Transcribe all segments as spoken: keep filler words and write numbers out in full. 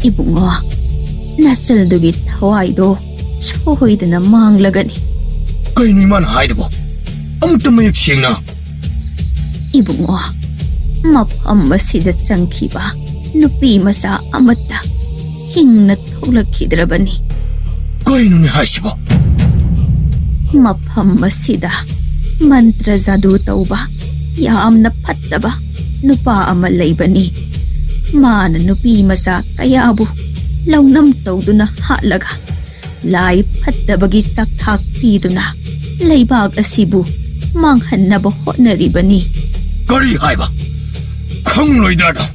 ꯏꯕꯨꯡꯉꯣ, ꯅꯆꯜꯗꯨꯒꯤ ꯊꯋꯥꯏꯗꯣ ꯁꯣꯏꯗꯅ ꯃꯥꯡꯂꯒꯅꯤ꯫ ꯀꯩꯅꯣ ꯏꯃꯥꯅ ꯍꯥꯏꯔꯤꯕꯣ? ꯑꯃꯨꯛꯇ ꯃꯌꯦꯛ ꯁꯦꯡꯅ꯫ ꯏꯕꯨꯡꯉꯣ, ꯃꯐꯝ ꯑꯁꯤꯗ ꯆꯪꯈꯤꯕ ꯅꯨꯄꯤ ꯃꯆꯥ ꯑꯃꯠꯇ ꯍꯤꯡꯅ ꯊꯣꯛꯂꯛꯈꯤꯗ꯭ꯔꯕꯅꯤ꯫ ꯀꯔꯤꯅꯣꯅꯦ ꯍꯥꯏꯁꯤꯕꯣ? ꯃꯐꯝ ꯑꯁꯤꯗ ꯃꯟꯇ꯭ꯔ ꯖꯥꯗꯨ ꯇꯧꯕ ꯌꯥꯝꯅ ꯐꯠꯇꯕ ꯅꯨꯄꯥ ꯑꯃ ꯂꯩꯕꯅꯤ꯫ ꯃꯥꯅ ꯅꯨꯄꯤ ꯃꯆꯥ ꯀꯌꯥꯕꯨ ꯂꯧꯅꯝ ꯇꯧꯗꯨꯅ ꯍꯥꯠꯂꯒ ꯂꯥꯏ ꯐꯠꯇꯕꯒꯤ ꯆꯥꯛꯊꯥꯛ ꯄꯤꯗꯨꯅ ꯂꯩꯕꯥꯛ ꯑꯁꯤꯕꯨ ꯃꯥꯡꯍꯟꯅꯕ ꯍꯣꯠꯅꯔꯤꯕꯅꯤ꯫ ꯀꯔꯤ ꯍꯥꯏꯕ? ꯈꯪꯂꯣꯏꯗ꯭ꯔꯥ?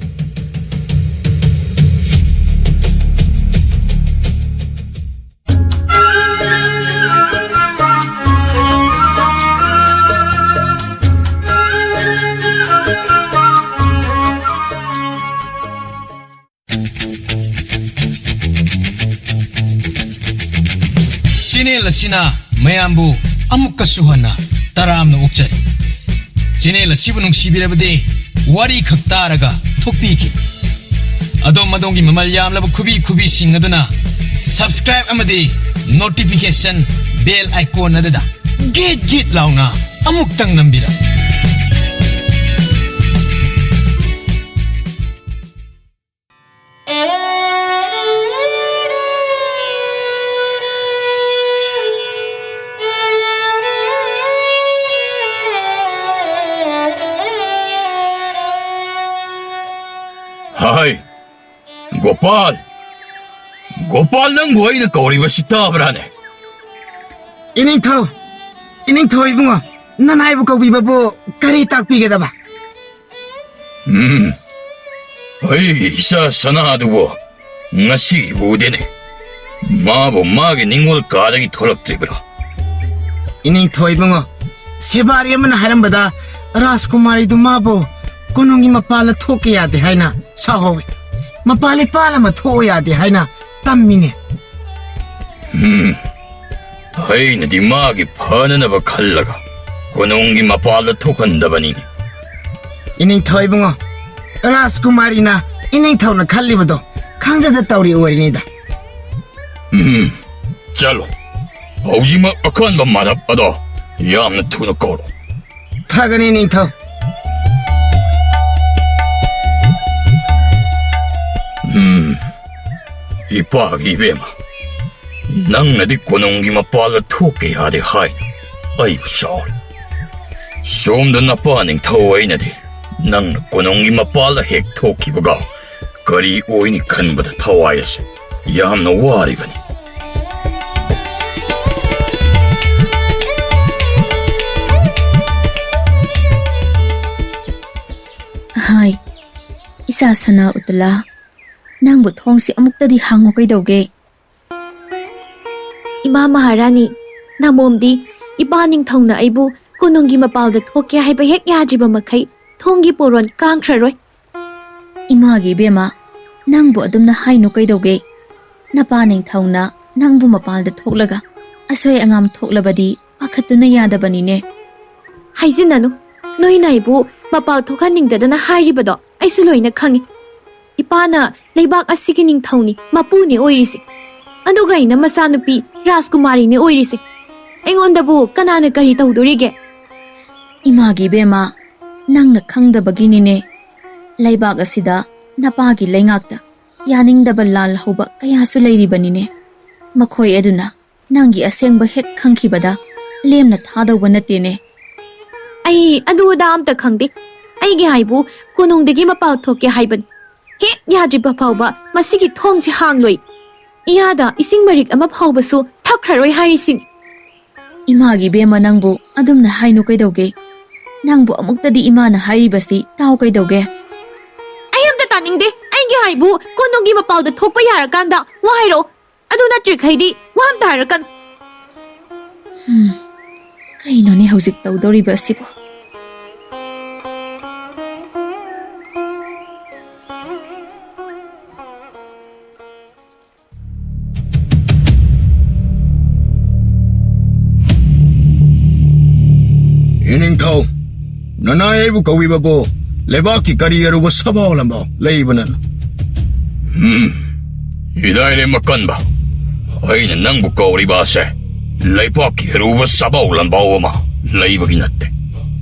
ꯆꯦꯅꯦꯜ ꯑꯁꯤꯅ ꯃꯌꯥꯝꯕꯨ ꯑꯃꯨꯛꯀꯁꯨ ꯍꯟꯅ ꯇꯔꯥꯝꯅ ꯑꯣꯛꯆꯔꯤ꯫ ꯆꯦꯅꯦꯜ ꯑꯁꯤꯕꯨ ꯅꯨꯡꯁꯤꯕꯤꯔꯕꯗꯤ ꯋꯥꯔꯤ ꯈꯛ ꯇꯥꯔꯒ ꯊꯣꯛꯄꯤꯈꯤ꯫ ꯑꯗꯣꯝ ꯑꯗꯣꯝꯒꯤ ꯃꯃꯜ ꯌꯥꯝꯂꯕ ꯈꯨꯕꯤ ꯈꯨꯕꯤꯁꯤꯡ ꯑꯗꯨꯅ subscribe ꯑꯃꯗꯤ notification bell icon ꯑꯗꯨꯗ ꯒꯤꯠ ꯒꯤꯠ ꯂꯥꯎꯅ ꯑꯃꯨꯛꯇꯪ ꯅꯝꯕꯤꯔꯝꯃꯨ꯫ ꯍꯥꯏ, ꯒꯣꯄꯥꯜ! ꯒꯣꯄꯥꯜ, ꯅꯪꯕꯨ ꯑꯩꯅ ꯀꯧꯔꯤꯕꯁꯤ ꯇꯥꯕ꯭ꯔꯥꯅꯦ? ꯏꯅꯤꯡꯊꯧ, ꯏꯅꯤꯡꯊꯧ ꯏꯕꯨꯡꯉꯣ, ꯅꯅꯥꯏꯕꯨ ꯀꯧꯕꯤꯕꯕꯨ ꯀꯔꯤ ꯇꯥꯛꯄꯤꯒꯗꯕ? ꯎꯝ, ꯑꯩꯒꯤ ꯏꯆꯥ ꯁꯅꯥꯗꯨꯕꯨ ꯉꯁꯤ ꯎꯗꯦꯅꯦ꯫ ꯃꯥꯕꯨ ꯃꯥꯒꯤ ꯅꯤꯡꯉꯣꯜ ꯀꯥꯗꯒꯤ ꯊꯣꯛꯂꯛꯇ꯭ꯔꯤꯕ꯭ꯔꯣ? ꯏꯅꯤꯡꯊꯧ ꯏꯕꯨꯡꯉꯣ, ꯁꯦꯕꯥꯔꯤ ꯑꯃꯅ ꯍꯥꯏꯔꯝꯕꯗ ꯔꯥꯖꯀꯨꯃꯥꯔꯤꯗꯨ ꯃꯥꯕꯨ ꯀꯣꯅꯨꯡꯒꯤ ꯃꯄꯥꯜꯗ ꯊꯣꯛꯀꯦ ꯌꯥꯗꯦ ꯍꯥꯏꯅ ꯁꯥꯍꯧꯋꯤ꯫ ꯃꯄꯥꯜ ꯏꯄꯥꯜ ꯑꯃ ꯊꯣꯛꯑꯣ ꯌꯥꯗꯦ ꯍꯥꯏꯅ ꯇꯝꯃꯤꯅꯦ꯫ ꯎꯝ, ꯑꯩꯅꯗꯤ ꯃꯥꯒꯤ ꯐꯅꯅꯕ ꯈꯜꯂꯒ ꯀꯣꯅꯨꯡꯒꯤ ꯃꯄꯥꯜꯗ ꯊꯣꯛꯍꯟꯗꯕꯅꯤꯅꯦ꯫ ꯏꯅꯤꯡꯊꯧ ꯏꯕꯨꯡꯉꯣ, ꯔꯥꯖꯀꯨꯃꯥꯔꯤꯅ ꯏꯅꯤꯡꯊꯧꯅ ꯈꯜꯂꯤꯕꯗꯣ ꯈꯪꯖꯗ ꯇꯧꯔꯤ ꯑꯣꯏꯔꯤꯅꯤꯗ꯫ ꯎꯝ, ꯆꯠꯂꯣ꯫ ꯍꯧꯖꯤꯛꯃꯛ ꯑꯀꯟꯕ ꯃꯔꯞ ꯑꯗꯣ ꯌꯥꯝꯅ ꯊꯨꯅ ꯀꯧꯔꯣ꯫ ꯐꯒꯅꯤ, ꯅꯤꯡꯊꯧ꯫ ꯎꯝ, ꯏꯄꯥꯒꯤ ꯏꯕꯦꯝꯃ, ꯅꯪꯅꯗꯤ ꯀꯣꯅꯨꯡꯒꯤ ꯃꯄꯥꯜꯗ ꯊꯣꯛꯀꯦ ꯌꯥꯗꯦ ꯍꯥꯏꯅ ꯑꯩꯕꯨ ꯁꯥꯎꯔꯤ꯫ ꯁꯣꯝꯗ ꯅꯄꯥ ꯅꯤꯡꯊꯧ ꯑꯩꯅꯗꯤ ꯅꯪꯅ ꯀꯣꯅꯨꯡꯒꯤ ꯃꯄꯥꯜꯗ ꯍꯦꯛ ꯊꯣꯛꯈꯤꯕꯒ ꯀꯔꯤ ꯑꯣꯏꯅꯤ ꯈꯟꯕꯗ ꯊꯋꯥꯏ ꯑꯁꯦ ꯌꯥꯝꯅ ꯋꯥꯔꯤꯕꯅꯤ꯫ ꯍꯥꯏ, ꯏꯆꯥ ꯁꯅꯥ ꯎꯇꯂꯥ, ꯅꯪꯕꯨ ꯊꯣꯡꯁꯤ ꯑꯃꯨꯛꯇꯗꯤ ꯍꯥꯡꯉꯨ ꯀꯩꯗꯧꯒꯦ? ꯏꯃꯥ ꯃꯍꯥꯔꯥꯅꯤ, ꯅꯃꯣꯝꯗꯤ ꯏꯄꯥ ꯅꯤꯡꯊꯧꯅ ꯑꯩꯕꯨ ꯀꯣꯅꯨꯡꯒꯤ ꯃꯄꯥꯜꯗ ꯊꯣꯛꯀꯦ ꯍꯥꯏꯕ ꯍꯦꯛ ꯌꯥꯗ꯭ꯔꯤꯕ ꯃꯈꯩ ꯊꯣꯡꯒꯤ ꯄꯣꯔꯣꯟ ꯀꯥꯡꯈ꯭ꯔꯔꯣꯏ꯫ ꯏꯃꯥꯒꯤ ꯏꯕꯦꯝꯃ, ꯅꯪꯕꯨ ꯑꯗꯨꯝꯅ ꯍꯥꯏꯅꯨ ꯀꯩꯗꯧꯒꯦ? ꯅꯄꯥ ꯅꯤꯡꯊꯧꯅ ꯅꯪꯕꯨ ꯃꯄꯥꯜꯗ ꯊꯣꯛꯂꯒ ꯑꯁꯣꯏ ꯑꯉꯥꯝ ꯊꯣꯛꯂꯕꯗꯤ ꯄꯥꯈꯠꯇꯨꯅ ꯌꯥꯗꯕꯅꯤꯅꯦ꯫ ꯍꯥꯏꯖꯤꯟꯅꯅꯨ꯫ ꯅꯣꯏꯅ ꯑꯩꯕꯨ ꯃꯄꯥꯜ ꯊꯣꯛꯍꯟꯅꯤꯡꯗꯗꯅ ꯍꯥꯏꯔꯤꯕꯗꯣ ꯑꯩꯁꯨ ꯂꯣꯏꯅ ꯈꯪꯏ꯫ ꯏꯄꯥꯅ ꯂꯩꯕꯥꯛ ꯑꯁꯤꯒꯤ ꯅꯤꯡꯊꯧꯅꯤ, ꯃꯄꯨꯅꯤ ꯑꯣꯏꯔꯤꯁꯦ꯫ ꯑꯗꯨꯒ ꯑꯩꯅ ꯃꯆꯥꯅꯨꯄꯤ ꯔꯥꯖꯀꯨꯃꯥꯔꯤꯅꯤ ꯑꯣꯏꯔꯤꯁꯦ꯫ ꯑꯩꯉꯣꯟꯗꯕꯨ ꯀꯅꯥꯅ ꯀꯔꯤ ꯇꯧꯗꯣꯔꯤꯒꯦ? ꯏꯃꯥꯒꯤ ꯏꯕꯦꯝꯃ, ꯅꯪꯅ ꯈꯪꯗꯕꯒꯤꯅꯤꯅꯦ꯫ ꯂꯩꯕꯥꯛ ꯑꯁꯤꯗ ꯅꯄꯥꯒꯤ ꯂꯩꯉꯥꯛꯇ ꯌꯥꯅꯤꯡꯗꯕ ꯂꯥꯜ ꯍꯧꯕ ꯀꯌꯥꯁꯨ ꯂꯩꯔꯤꯕꯅꯤꯅꯦ꯫ ꯃꯈꯣꯏ ꯑꯗꯨꯅ ꯅꯪꯒꯤ ꯑꯁꯦꯡꯕ ꯍꯦꯛ ꯈꯪꯈꯤꯕꯗ ꯂꯦꯝꯅ ꯊꯥꯗꯧꯕ ꯅꯠꯇꯦꯅꯦ꯫ ꯑꯩ ꯑꯗꯨ ꯑꯗꯥ ꯑꯝꯇ ꯈꯪꯗꯦ꯫ ꯑꯩꯒꯤ ꯍꯥꯏꯕꯨ ꯀꯣꯅꯨꯡꯗꯒꯤ ꯃꯄꯥꯜ ꯊꯣꯛꯀꯦ ꯍꯥꯏꯕꯅꯤ꯫ ꯍꯦꯛ ꯌꯥꯗ꯭ꯔꯤꯕ ꯐꯥꯎꯕ ꯃꯁꯤꯒꯤ ꯊꯣꯡꯁꯤ ꯍꯥꯡꯂꯣꯏ꯫ ꯏꯌꯥꯗ ꯏꯁꯤꯡ ꯃꯔꯤꯛ ꯑꯃ ꯐꯥꯎꯕꯁꯨ ꯊꯛꯈ꯭ꯔꯔꯣꯏ ꯍꯥꯏꯔꯤꯁꯤꯅꯤ꯫ ꯏꯃꯥꯒꯤ ꯏꯕꯦꯝꯃ, ꯅꯪꯕꯨ ꯑꯗꯨꯝꯅ ꯍꯥꯏꯅꯨ ꯀꯩꯗꯧꯒꯦ? ꯅꯪꯕꯨ ꯑꯃꯨꯛꯇꯗꯤ ꯏꯃꯥꯅ ꯍꯥꯏꯔꯤꯕꯁꯤ ꯇꯥꯎ ꯀꯩꯗꯧꯒꯦ? ꯑꯩ ꯑꯝꯇ ꯇꯥꯅꯤꯡꯗꯦ꯫ ꯑꯩꯒꯤ ꯍꯥꯏꯕꯨ ꯀꯣꯅꯨꯡꯒꯤ ꯃꯄꯥꯜꯗ ꯊꯣꯛꯄ ꯌꯥꯔꯀꯥꯟꯗ ꯋꯥ ꯍꯥꯏꯔꯛꯑꯣ꯫ ꯑꯗꯨ ꯅꯠꯇ꯭ꯔꯤꯈꯩꯗꯤ ꯋꯥ ꯑꯝꯇ ꯍꯥꯏꯔꯛꯀꯅꯨ꯫ ꯎꯝ, ꯀꯩꯅꯣꯅꯦ ꯍꯧꯖꯤꯛ ꯇꯧꯗꯧꯔꯤꯕ ꯑꯁꯤꯕꯨ? ꯏꯅꯤꯡꯊꯧ, ꯅꯅꯥꯏ ꯑꯩꯕꯨ ꯀꯧꯕꯤꯕꯕꯨ ꯂꯩꯕꯥꯛꯀꯤ ꯀꯔꯤ ꯑꯔꯨꯕ ꯁꯕꯥꯜ ꯑꯃ ꯂꯩꯕꯅꯅꯣ? ꯎꯝ, ꯏꯗꯥꯏꯔꯦꯝ ꯑꯀꯟꯕ, ꯑꯩꯅ ꯅꯪꯕꯨ ꯀꯧꯔꯤꯕ ꯑꯁꯦ ꯂꯩꯕꯥꯛꯀꯤ ꯑꯔꯨꯕ ꯁꯥꯕꯥꯎ ꯂꯥꯟꯕꯥꯎ ꯑꯃ ꯂꯩꯕꯒꯤ ꯅꯠꯇꯦ꯫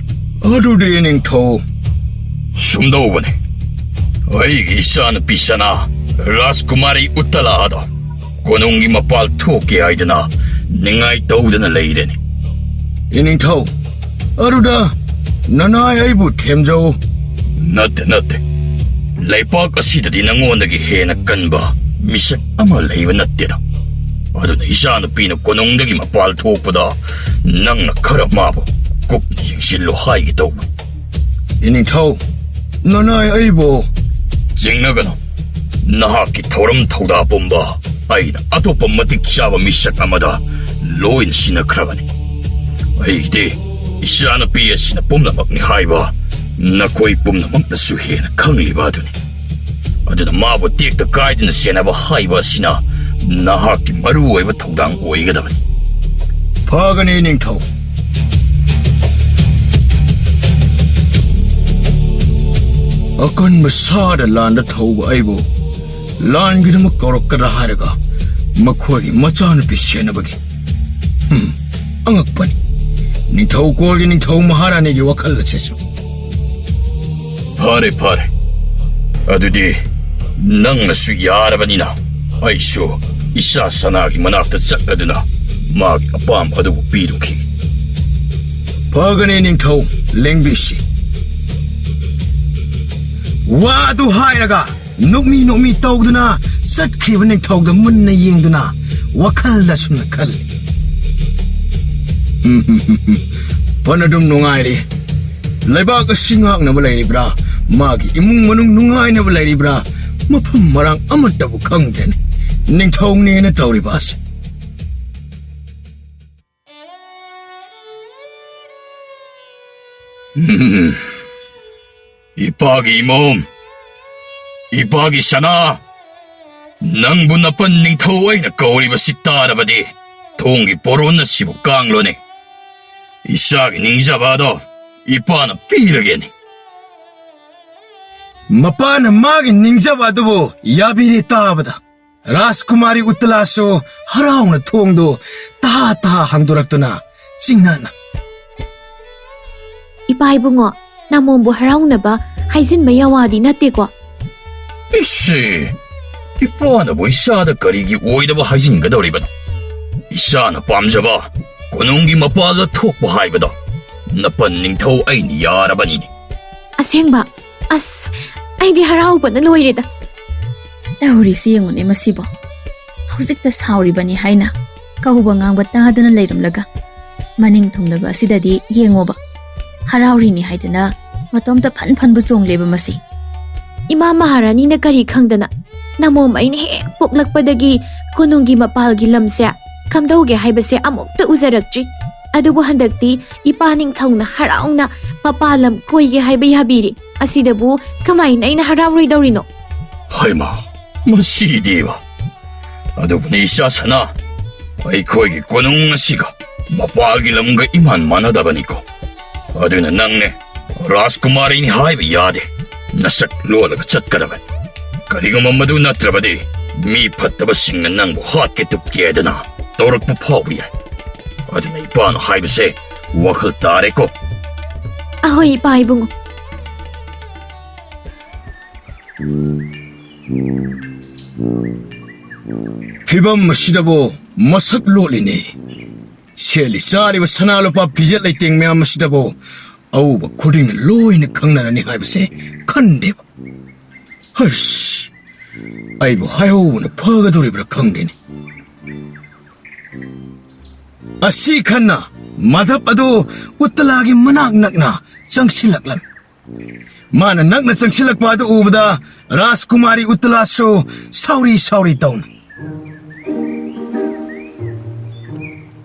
ꯑꯗꯨꯗꯤ ꯅꯤꯡꯊꯧ? ꯁꯨꯝꯗꯧꯕꯅꯤ, ꯑꯩꯒꯤ ꯏꯆꯥꯅꯨꯄꯤ ꯁꯅꯥ, ꯔꯥꯖꯀꯨꯃꯥꯔꯤ ꯎꯠꯇꯂꯥ ꯑꯗꯣ ꯀꯣꯅꯨꯡꯒꯤ ꯃꯄꯥꯜ ꯊꯣꯛꯀꯦ ꯍꯥꯏꯗꯅ ꯅꯤꯡꯉꯥꯏ ꯇꯧꯗꯅ ꯂꯩꯔꯦꯅꯦ꯫ ꯏꯅꯤꯡꯊꯧ, ꯑꯗꯨꯗ ꯅꯅꯥꯏ ꯑꯩꯕꯨ ꯊꯦꯝꯖꯧ꯫ ꯅꯠꯇꯦ, ꯅꯠꯇꯦ꯫ ꯂꯩꯄꯥꯛ ꯑꯁꯤꯗꯗꯤ ꯅꯉꯣꯟꯗꯒꯤ ꯍꯦꯟꯅ ꯀꯟꯕ ꯃꯤꯁꯛ ꯑꯃ ꯂꯩꯕ ꯅꯠꯇꯦꯗ꯫ ꯑꯗꯨꯅ ꯏꯆꯥꯅꯨꯄꯤꯅ ꯀꯣꯅꯨꯡꯗꯒꯤ ꯃꯄꯥꯜ ꯊꯣꯛꯄꯗ ꯅꯪꯅ ꯈꯔ ꯃꯥꯕꯨ ꯀꯨꯞꯅ ꯌꯦꯡꯁꯤꯜꯂꯨ ꯍꯥꯏꯒꯦ ꯇꯧꯕ꯫ ꯏꯅꯤꯡꯊꯧ, ꯅꯅꯥꯏ ꯑꯩꯕꯨ ꯆꯤꯡꯅꯒꯅꯨ꯫ ꯅꯍꯥꯛꯀꯤ ꯊꯧꯔꯝ ꯊꯧꯗꯥ ꯄꯨꯝꯕ ꯑꯩꯅ ꯑꯇꯣꯞꯄ ꯃꯇꯤꯛ ꯆꯥꯕ ꯃꯤꯁꯛ ꯑꯃꯗ ꯂꯣꯏꯅ ꯁꯤꯟꯅꯈ꯭ꯔꯕꯅꯤ꯫ ꯑꯩꯒꯤꯗꯤ ꯏꯆꯥꯅꯨꯄꯤ ꯑꯁꯤꯅ ꯄꯨꯝꯅꯃꯛꯅꯤ ꯍꯥꯏꯕ ꯅꯈꯣꯏ ꯄꯨꯝꯅꯃꯛꯅꯁꯨ ꯍꯦꯟꯅ ꯈꯪꯂꯤꯕ ꯑꯗꯨꯅꯤ꯫ ꯑꯗꯨꯅ ꯃꯥꯕꯨ ꯇꯦꯛꯇ ꯀꯥꯏꯗꯅ ꯁꯦꯟꯅꯕ ꯍꯥꯏꯕ ꯑꯁꯤꯅ ꯅꯍꯥꯛꯀꯤ ꯃꯔꯨ ꯑꯣꯏꯕ ꯊꯧꯗꯥꯡ ꯑꯣꯏꯒꯗꯕꯅꯤ꯫ ꯐꯒꯅꯤ, ꯅꯤꯡꯊꯧ꯫ ꯑꯀꯟꯕ ꯁꯥꯗ ꯂꯥꯟꯗ ꯊꯧꯕ ꯑꯩꯕꯨ ꯂꯥꯟꯒꯤꯗꯃꯛ ꯀꯧꯔꯛꯀꯗ꯭ꯔꯥ ꯍꯥꯏꯔꯒ ꯃꯈꯣꯏꯒꯤ ꯃꯆꯥꯅꯨꯄꯤ ꯁꯦꯟꯅꯕꯒꯤ꯫ ꯍꯝ, ꯑꯉꯛꯄꯅꯤ꯫ ꯅꯤꯡꯊꯧ ꯀꯣꯜꯒꯤ ꯅꯤꯡꯊꯧ ꯃꯍꯥꯔꯥꯅꯤꯒꯤ ꯋꯥꯈꯜ ꯑꯁꯤꯁꯨ꯫ ꯐꯔꯦ, ꯐꯔꯦ꯫ ꯑꯗꯨꯗꯤ ꯅꯪꯅꯁꯨ ꯌꯥꯔꯕꯅꯤꯅ ꯑꯩꯁꯨ ꯏꯆꯥ ꯁꯅꯥꯒꯤ ꯃꯅꯥꯛꯇ ꯆꯠꯂꯗꯨꯅ ꯃꯥꯒꯤ ꯑꯄꯥꯝꯕ ꯑꯗꯨꯕꯨ ꯄꯤꯔꯨꯈꯤꯒꯦ꯫ ꯐꯒꯅꯤ, ꯅꯤꯡꯊꯧ ꯂꯦꯡꯕꯤꯁꯤ꯫ ꯋꯥ ꯑꯗꯨ ꯍꯥꯏꯔꯒ ꯅꯣꯛꯃꯤ ꯅꯣꯛꯃꯤ ꯇꯧꯗꯨꯅ ꯆꯠꯈ꯭ꯔꯤꯕ ꯅꯤꯡꯊꯧꯗ ꯃꯨꯟꯅ ꯌꯦꯡꯗꯨꯅ ꯋꯥꯈꯜꯗ ꯑꯁꯨꯝꯅ ꯈꯜꯂꯤ꯫ ꯐꯅꯗꯨꯝ ꯅꯨꯡꯉꯥꯏꯔꯤ꯫ ꯂꯩꯕꯥꯛ ꯑꯁꯤ ꯉꯥꯛꯅꯕ ꯂꯩꯔꯤꯕ꯭ꯔꯥ? ꯃꯥꯒꯤ ꯏꯃꯨꯡ ꯃꯅꯨꯡ ꯅꯨꯡꯉꯥꯏꯅꯕ ꯂꯩꯔꯤꯕ꯭ꯔꯥ? ꯃꯐꯝ ꯃꯔꯥꯡ ꯑꯃꯠꯇꯕꯨ ꯈꯪꯗ꯭ꯔꯦꯅꯦ꯫ ꯅꯤꯡꯊꯧꯅꯦꯅ ꯇꯧꯔꯤꯕ ꯑꯁꯦ꯫ ꯎꯝ꯫ ꯏꯄꯥꯒꯤ ꯏꯃꯣꯝ, ꯏꯄꯥꯒꯤ ꯁꯅꯥ, ꯅꯪꯕꯨ ꯅꯄꯟ ꯅꯤꯡꯊꯧ ꯑꯩꯅ ꯀꯧꯔꯤꯕꯁꯤ ꯇꯥꯔꯕꯗꯤ ꯊꯣꯡꯒꯤ ꯄꯣꯔꯣꯟ ꯑꯁꯤꯕꯨ ꯀꯥꯡꯂꯣꯅꯦ꯫ ꯏꯆꯥꯒꯤ ꯅꯤꯡꯖꯕ ꯑꯗꯣ ꯏꯄꯥꯅ ꯄꯤꯔꯒꯦꯅꯦ꯫ ꯃꯄꯥꯅ ꯃꯥꯒꯤ ꯅꯤꯡꯖꯕ ꯑꯗꯨꯕꯨ ꯌꯥꯕꯤꯔꯦ ꯇꯥꯕꯗ, ꯔꯥꯖꯀꯨꯃꯥꯔꯤ ꯎꯠꯇꯂꯥꯁꯨ ꯍꯔꯥꯎꯅ ꯊꯣꯡꯗꯨ ꯇꯍꯥ ꯇꯍꯥ ꯍꯥꯡꯗꯣꯔꯛꯇꯨꯅ ꯆꯤꯡꯅꯅ, "ꯏꯄꯥ ꯏꯕꯨꯡꯉꯣ, ꯅꯃꯣꯝꯕꯨ ꯍꯔꯥꯎꯅꯕ ꯍꯥꯏꯖꯤꯟꯕ ꯌꯥꯋꯥꯗꯤ ꯅꯠꯇꯦꯀꯣ?" "ꯏꯁꯦ, ꯏꯄꯥꯅꯕꯨ ꯏꯆꯥꯗ ꯀꯔꯤꯒꯤ ꯑꯣꯏꯗꯕ ꯍꯥꯏꯖꯤꯟꯒꯗꯧꯔꯤꯕꯅꯣ? ꯏꯆꯥꯅ ꯄꯥꯝꯖꯕ ꯀꯣꯅꯨꯡꯒꯤ ꯃꯄꯥꯜꯗ ꯊꯣꯛꯄ ꯍꯥꯏꯕꯗꯣ ꯅꯄꯟ ꯅꯤꯡꯊꯧ ꯑꯩꯅ ꯌꯥꯔꯕꯅꯤꯅꯦ꯫" "ꯑꯁꯦꯡꯕ? ꯑꯁ, ꯑꯩꯗꯤ ꯍꯔꯥꯎꯕꯅ ꯂꯣꯏꯔꯦꯗ꯫" ꯇꯧꯔꯤꯁꯤ ꯌꯦꯡꯉꯨꯅꯦ ꯃꯁꯤꯕꯣ꯫ ꯍꯧꯖꯤꯛꯇ ꯁꯥꯎꯔꯤꯕꯅꯤ ꯍꯥꯏꯅ ꯀꯧꯕ ꯉꯥꯡꯕ ꯇꯥꯗꯅ ꯂꯩꯔꯝꯂꯒ, ꯃꯅꯤꯡ ꯊꯨꯡꯂꯕ ꯑꯁꯤꯗꯗꯤ ꯌꯦꯡꯉꯣꯕ, ꯍꯔꯥꯎꯔꯤꯅꯤ ꯍꯥꯏꯗꯅ ꯃꯇꯣꯝꯇ ꯐꯟ ꯐꯟꯕꯨ ꯆꯣꯡꯂꯦꯕ ꯃꯁꯤ꯫ "ꯏꯃꯥ ꯃꯍꯥꯔꯥꯅꯤꯅ ꯀꯔꯤ ꯈꯪꯗꯅ, ꯅꯃꯣꯝ ꯑꯩꯅ ꯍꯦꯛ ꯄꯣꯛꯂꯛꯄꯗꯒꯤ ꯀꯣꯅꯨꯡꯒꯤ ꯃꯄꯥꯜꯒꯤ ꯂꯝꯁꯦ ꯀꯝꯗꯧꯒꯦ ꯍꯥꯏꯕꯁꯦ ꯑꯃꯨꯛꯇ ꯎꯖꯔꯛꯇ꯭ꯔꯤ꯫ ꯑꯗꯨꯕꯨ ꯍꯟꯗꯛꯇꯤ ꯏꯄꯥ ꯅꯤꯡꯊꯧꯅ ꯍꯔꯥꯎꯅ ꯃꯄꯥꯜ ꯂꯝ ꯀꯣꯏꯒꯦ ꯍꯥꯏꯕ ꯌꯥꯕꯤꯔꯦ꯫ ꯑꯁꯤꯗꯕꯨ ꯀꯃꯥꯏꯅ ꯑꯩꯅ ꯍꯔꯥꯎꯔꯣꯏꯗꯧꯔꯤꯅꯣ?" "ꯍꯩꯃꯥ, ꯃꯁꯤꯗꯤꯕ! ꯑꯗꯨꯕꯨꯅꯤ ꯏꯆꯥ ꯁꯅꯥ, ꯑꯩꯈꯣꯏꯒꯤ ꯀꯣꯅꯨꯡ ꯑꯁꯤꯒ ꯃꯄꯥꯜꯒꯤ ꯂꯝꯒ ꯏꯃꯥꯟ ꯃꯥꯟꯅꯗꯕꯅꯤꯀꯣ꯫ ꯑꯗꯨꯅ ꯅꯪꯅꯦ ꯔꯥꯖꯀꯨꯃꯥꯔꯤꯅꯤ ꯍꯥꯏꯕ ꯌꯥꯗꯦ꯫ ꯅꯁꯛ ꯂꯣꯜꯂꯒ ꯆꯠꯀꯗꯕꯅꯤ꯫ ꯀꯔꯤꯒꯨꯝꯕ ꯃꯗꯨ ꯅꯠꯇ꯭ꯔꯕꯗꯤ ꯃꯤ ꯐꯠꯇꯕꯁꯤꯡꯅ ꯅꯪꯕꯨ ꯍꯥꯠꯀꯦ ꯇꯨꯞꯀꯦ ꯍꯥꯏꯗꯅ ꯇꯧꯔꯛꯄ ꯐꯥꯎꯕ ꯌꯥꯏ꯫ ꯑꯗꯨꯅ ꯏꯄꯥꯅ ꯍꯥꯏꯕꯁꯦ ꯋꯥꯈꯜ ꯇꯥꯔꯦꯀꯣ?" "ꯑꯍꯣꯏ, ꯏꯄꯥ ꯏꯕꯨꯡꯉꯣ꯫" ꯐꯤꯕꯝ ꯑꯁꯤꯗꯕꯨ ꯃꯁꯛ ꯂꯣꯠꯂꯤꯅꯦ꯫ ꯁꯦꯠꯂꯤ ꯆꯥꯔꯤꯕ ꯁꯅꯥ ꯂꯨꯄꯥ ꯐꯤꯖꯦꯠ ꯂꯩꯇꯦꯡ ꯃꯌꯥꯝ ꯑꯁꯤꯗꯕꯨ ꯑꯎꯕ ꯈꯨꯗꯤꯡꯅ ꯂꯣꯏꯅ ꯈꯪꯅꯔꯅꯤ ꯍꯥꯏꯕꯁꯦ ꯈꯟꯗꯦꯕ꯫ ꯍꯁ! ꯑꯩꯕꯨ ꯍꯥꯏꯍꯧꯕꯅ ꯐꯒꯗꯧꯔꯤꯕ꯭ꯔꯥ ꯈꯪꯗꯦꯅꯦ꯫ ꯑꯁꯤ ꯈꯟꯅ ꯃꯥꯙꯕ ꯑꯗꯨ ꯎꯠꯇꯂꯥꯒꯤ ꯃꯅꯥꯛ ꯅꯛꯅ ꯆꯪꯁꯤꯜꯂꯛꯂꯝꯃꯤ꯫ ꯃꯥꯅ ꯅꯛꯅ ꯆꯪꯁꯤꯜꯂꯛꯄ ꯑꯗꯨ ꯎꯕꯗ ꯔꯥꯖꯀꯨꯃꯥꯔꯤ ꯎꯠꯇꯂꯥꯁꯨ ꯁꯥꯎꯔꯤ ꯁꯥꯎꯔꯤ ꯇꯧꯅ,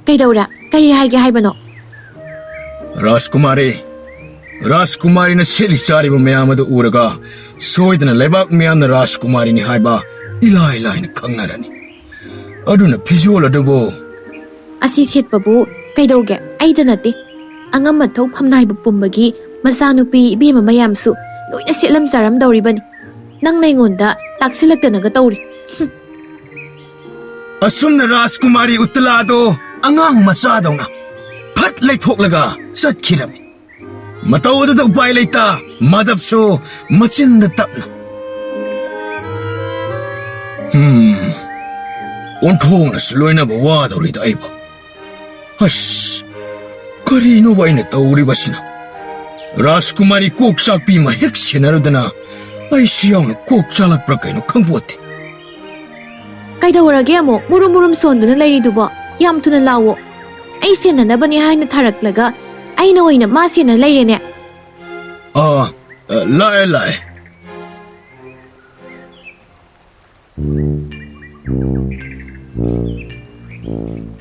"ꯀꯩꯗꯧꯔꯦ? ꯀꯔꯤ ꯍꯥꯏꯒꯦ ꯍꯥꯏꯕꯅꯣ?" "ꯔꯥꯖꯀꯨꯃꯥꯔꯤ, ꯔꯥꯖꯀꯨꯃꯥꯔꯤꯅ ꯁꯦꯠꯂꯤ ꯆꯥꯔꯤꯕ ꯃꯌꯥꯝ ꯑꯗꯨ ꯎꯔꯒ ꯁꯣꯏꯗꯅ ꯂꯩꯕꯥꯛ ꯃꯤꯌꯥꯝꯅ ꯔꯥꯖꯀꯨꯃꯥꯔꯤꯅꯤ ꯍꯥꯏꯕ ꯏꯂꯥꯏ ꯂꯥꯏꯅ ꯈꯪꯅꯔꯅꯤ꯫ ꯑꯗꯨꯅ ꯐꯤꯖꯣꯜ ꯑꯗꯨꯕꯨ..." "ꯑꯁꯤ ꯁꯦꯠꯄꯕꯨ ꯀꯩꯗꯧꯒꯦ? ꯑꯩꯗ ꯅꯠꯇꯦ, ꯑꯉꯝ ꯑꯊꯧ ꯐꯝꯅꯥꯏꯕ ꯄꯨꯝꯕꯒꯤ ꯃꯆꯥꯅꯨꯄꯤ ꯏꯕꯦꯝꯃ ꯃꯌꯥꯝꯁꯨ ꯂꯣꯏꯅ ꯁꯦꯠꯂꯝ ꯆꯥꯔꯝꯗꯧꯔꯤꯕꯅꯤ꯫ ꯅꯪꯅ ꯑꯩꯉꯣꯟꯗ ꯇꯥꯛꯁꯤꯜꯂꯛꯇꯅꯒ ꯇꯧꯔꯤ꯫ ꯍꯨꯝ꯫ ꯑꯁꯨꯝꯅ ꯔꯥꯖꯀꯨꯃꯥꯔꯤ ꯎꯠꯇꯂꯥꯗꯣ ꯑꯉꯥꯡ ꯃꯆꯥꯗꯧꯅ ꯐꯠ ꯂꯩꯊꯣꯛꯂꯒ ꯆꯠꯈꯤꯔꯝꯃꯤ꯫ ꯃꯇꯧ ꯑꯗꯨꯗ ꯎꯄꯥꯏ ꯂꯩꯇ ꯃꯥꯙꯕꯁꯨ ꯃꯆꯤꯟꯗ ꯇꯞꯅ, "ꯍꯝ, ꯑꯣꯟꯊꯣꯛꯅꯁꯨ ꯂꯣꯏꯅꯕ ꯋꯥꯗꯧꯔꯤꯗ ꯑꯩꯕꯨ꯫ ꯑꯁ, ꯀꯔꯤꯅꯣꯕ ꯑꯩꯅ ꯇꯧꯔꯤꯕꯁꯤꯅ? ꯔꯥꯖꯀꯨꯃꯥꯔꯤ ꯀꯣꯛ ꯆꯥꯛꯄꯤ ꯑꯃ ꯍꯦꯛ ꯁꯦꯟꯅꯔꯨꯗꯅ ꯑꯩꯁꯨ ꯌꯥꯎꯅ ꯀꯣꯛ ꯆꯥꯛꯂꯛꯄ꯭ꯔꯥ ꯀꯩꯅꯣ ꯈꯪꯄꯣꯠꯇꯦ꯫" ꯀꯩꯗꯧꯔꯒꯦ ꯑꯃꯨꯛ ꯃꯨꯔꯨꯝ ꯃꯨꯔꯨꯝ ꯁꯣꯟꯗꯨꯅ ꯂꯩꯔꯤꯗꯨꯕꯣ? ꯌꯥꯝ ꯊꯨꯅ ꯂꯥꯛꯑꯣ꯫ ꯑꯩ ꯁꯦꯟꯅꯅꯕꯅꯦ ꯍꯥꯏꯅ ꯊꯥꯔꯛꯂꯒ ꯑꯩꯅ ꯑꯣꯏꯅ ꯃꯥ ꯁꯦꯟꯅ ꯂꯩꯔꯦꯅꯦ꯫ ꯑꯥ, ꯑ, ꯂꯥꯛꯑꯦ, ꯂꯥꯛꯑꯦ꯫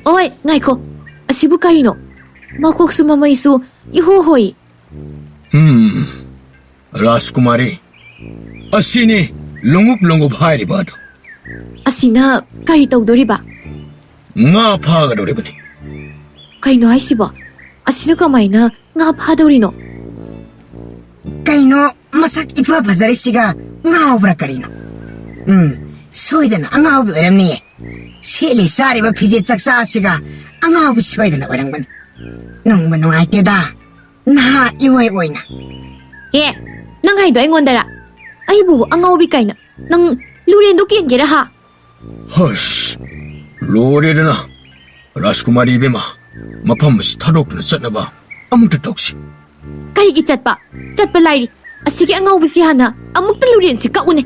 ꯑꯣꯏ, ꯉꯥꯏꯈꯣ꯫ ꯑꯁꯤꯕꯨ ꯀꯔꯤꯅꯣ? ꯃꯀꯣꯛꯁꯨ ꯃꯃꯩꯁꯨ ꯏꯍꯣ ꯍꯣꯏ꯫ ꯍꯝ, ꯔꯥꯖꯀꯨꯃꯥꯔꯤ, ꯑꯁꯤꯅꯤ ꯂꯣꯡꯎꯞ ꯂꯣꯡꯎꯞ ꯍꯥꯏꯔꯤꯕ ꯑꯗꯨ꯫ ꯑꯁꯤꯅ ꯀꯔꯤ ꯇꯧꯗꯣꯔꯤꯕ? ꯉꯥ ꯐꯥꯒꯗꯧꯔꯤꯕꯅꯤ꯫ ꯀꯩꯅꯣ ꯍꯥꯏꯁꯤꯕꯣ? ꯑꯁꯤꯅ ꯀꯃꯥꯏꯅ ꯉꯥ ꯐꯥꯗꯧꯔꯤꯅꯣ? ꯀꯩꯅꯣ ꯃꯁꯛ ꯏꯐ ꯐꯖꯔꯤꯁꯤꯒ ꯉꯥꯎꯕ꯭ꯔꯥ ꯀꯔꯤꯅꯣ? ꯎꯝ, ꯁꯣꯏꯗꯅ ꯑꯉꯥꯎꯕꯤ ꯑꯣꯏꯔꯝꯅꯤꯌꯦ꯫ ꯁꯦꯠꯂꯤ ꯆꯥꯔꯤꯕ ꯐꯤꯖꯦꯠ ꯆꯛꯆꯥ ꯑꯁꯤꯒ ꯑꯉꯥꯎꯕꯤ ꯁꯣꯏꯗꯅ ꯑꯣꯏꯔꯝꯒꯅꯤ꯫ ꯅꯨꯡꯕꯨ ꯅꯨꯡꯉꯥꯏꯇꯦꯗ, ꯅꯍꯥ ꯏꯑꯣꯏ ꯑꯣꯏꯅ꯫ ꯑꯦ, ꯅꯪ ꯍꯥꯏꯗꯣ ꯑꯩꯉꯣꯟꯗꯔ? ꯑꯩꯕꯨ ꯑꯉꯥꯎꯕꯤ ꯀꯥꯏꯅ? ꯅꯪ ꯂꯨꯔꯦꯟꯗꯣ ꯀꯦꯟꯒꯦꯔꯥ ꯍꯥ? ꯍꯁ, ꯂꯣꯏꯔꯦꯗꯅ꯫ ꯔꯥꯖꯀꯨꯃꯥꯔꯤ ꯏꯕꯦꯝꯃ, ꯃꯐꯝ ꯑꯁꯤ ꯊꯥꯗꯣꯛꯇꯨꯅ ꯆꯠꯅꯕ ꯑꯃꯨꯛꯇ ꯇꯧꯁꯤ꯫ ꯀꯔꯤꯒꯤ ꯆꯠꯄ? ꯆꯠꯄ ꯂꯥꯏꯔꯤ꯫ ꯑꯁꯤꯒꯤ ꯑꯉꯥꯎꯕꯁꯤ ꯍꯥꯟꯅ ꯑꯃꯨꯛꯇ ꯂꯨꯔꯦꯟꯁꯤ ꯀꯛꯎꯅꯦ꯫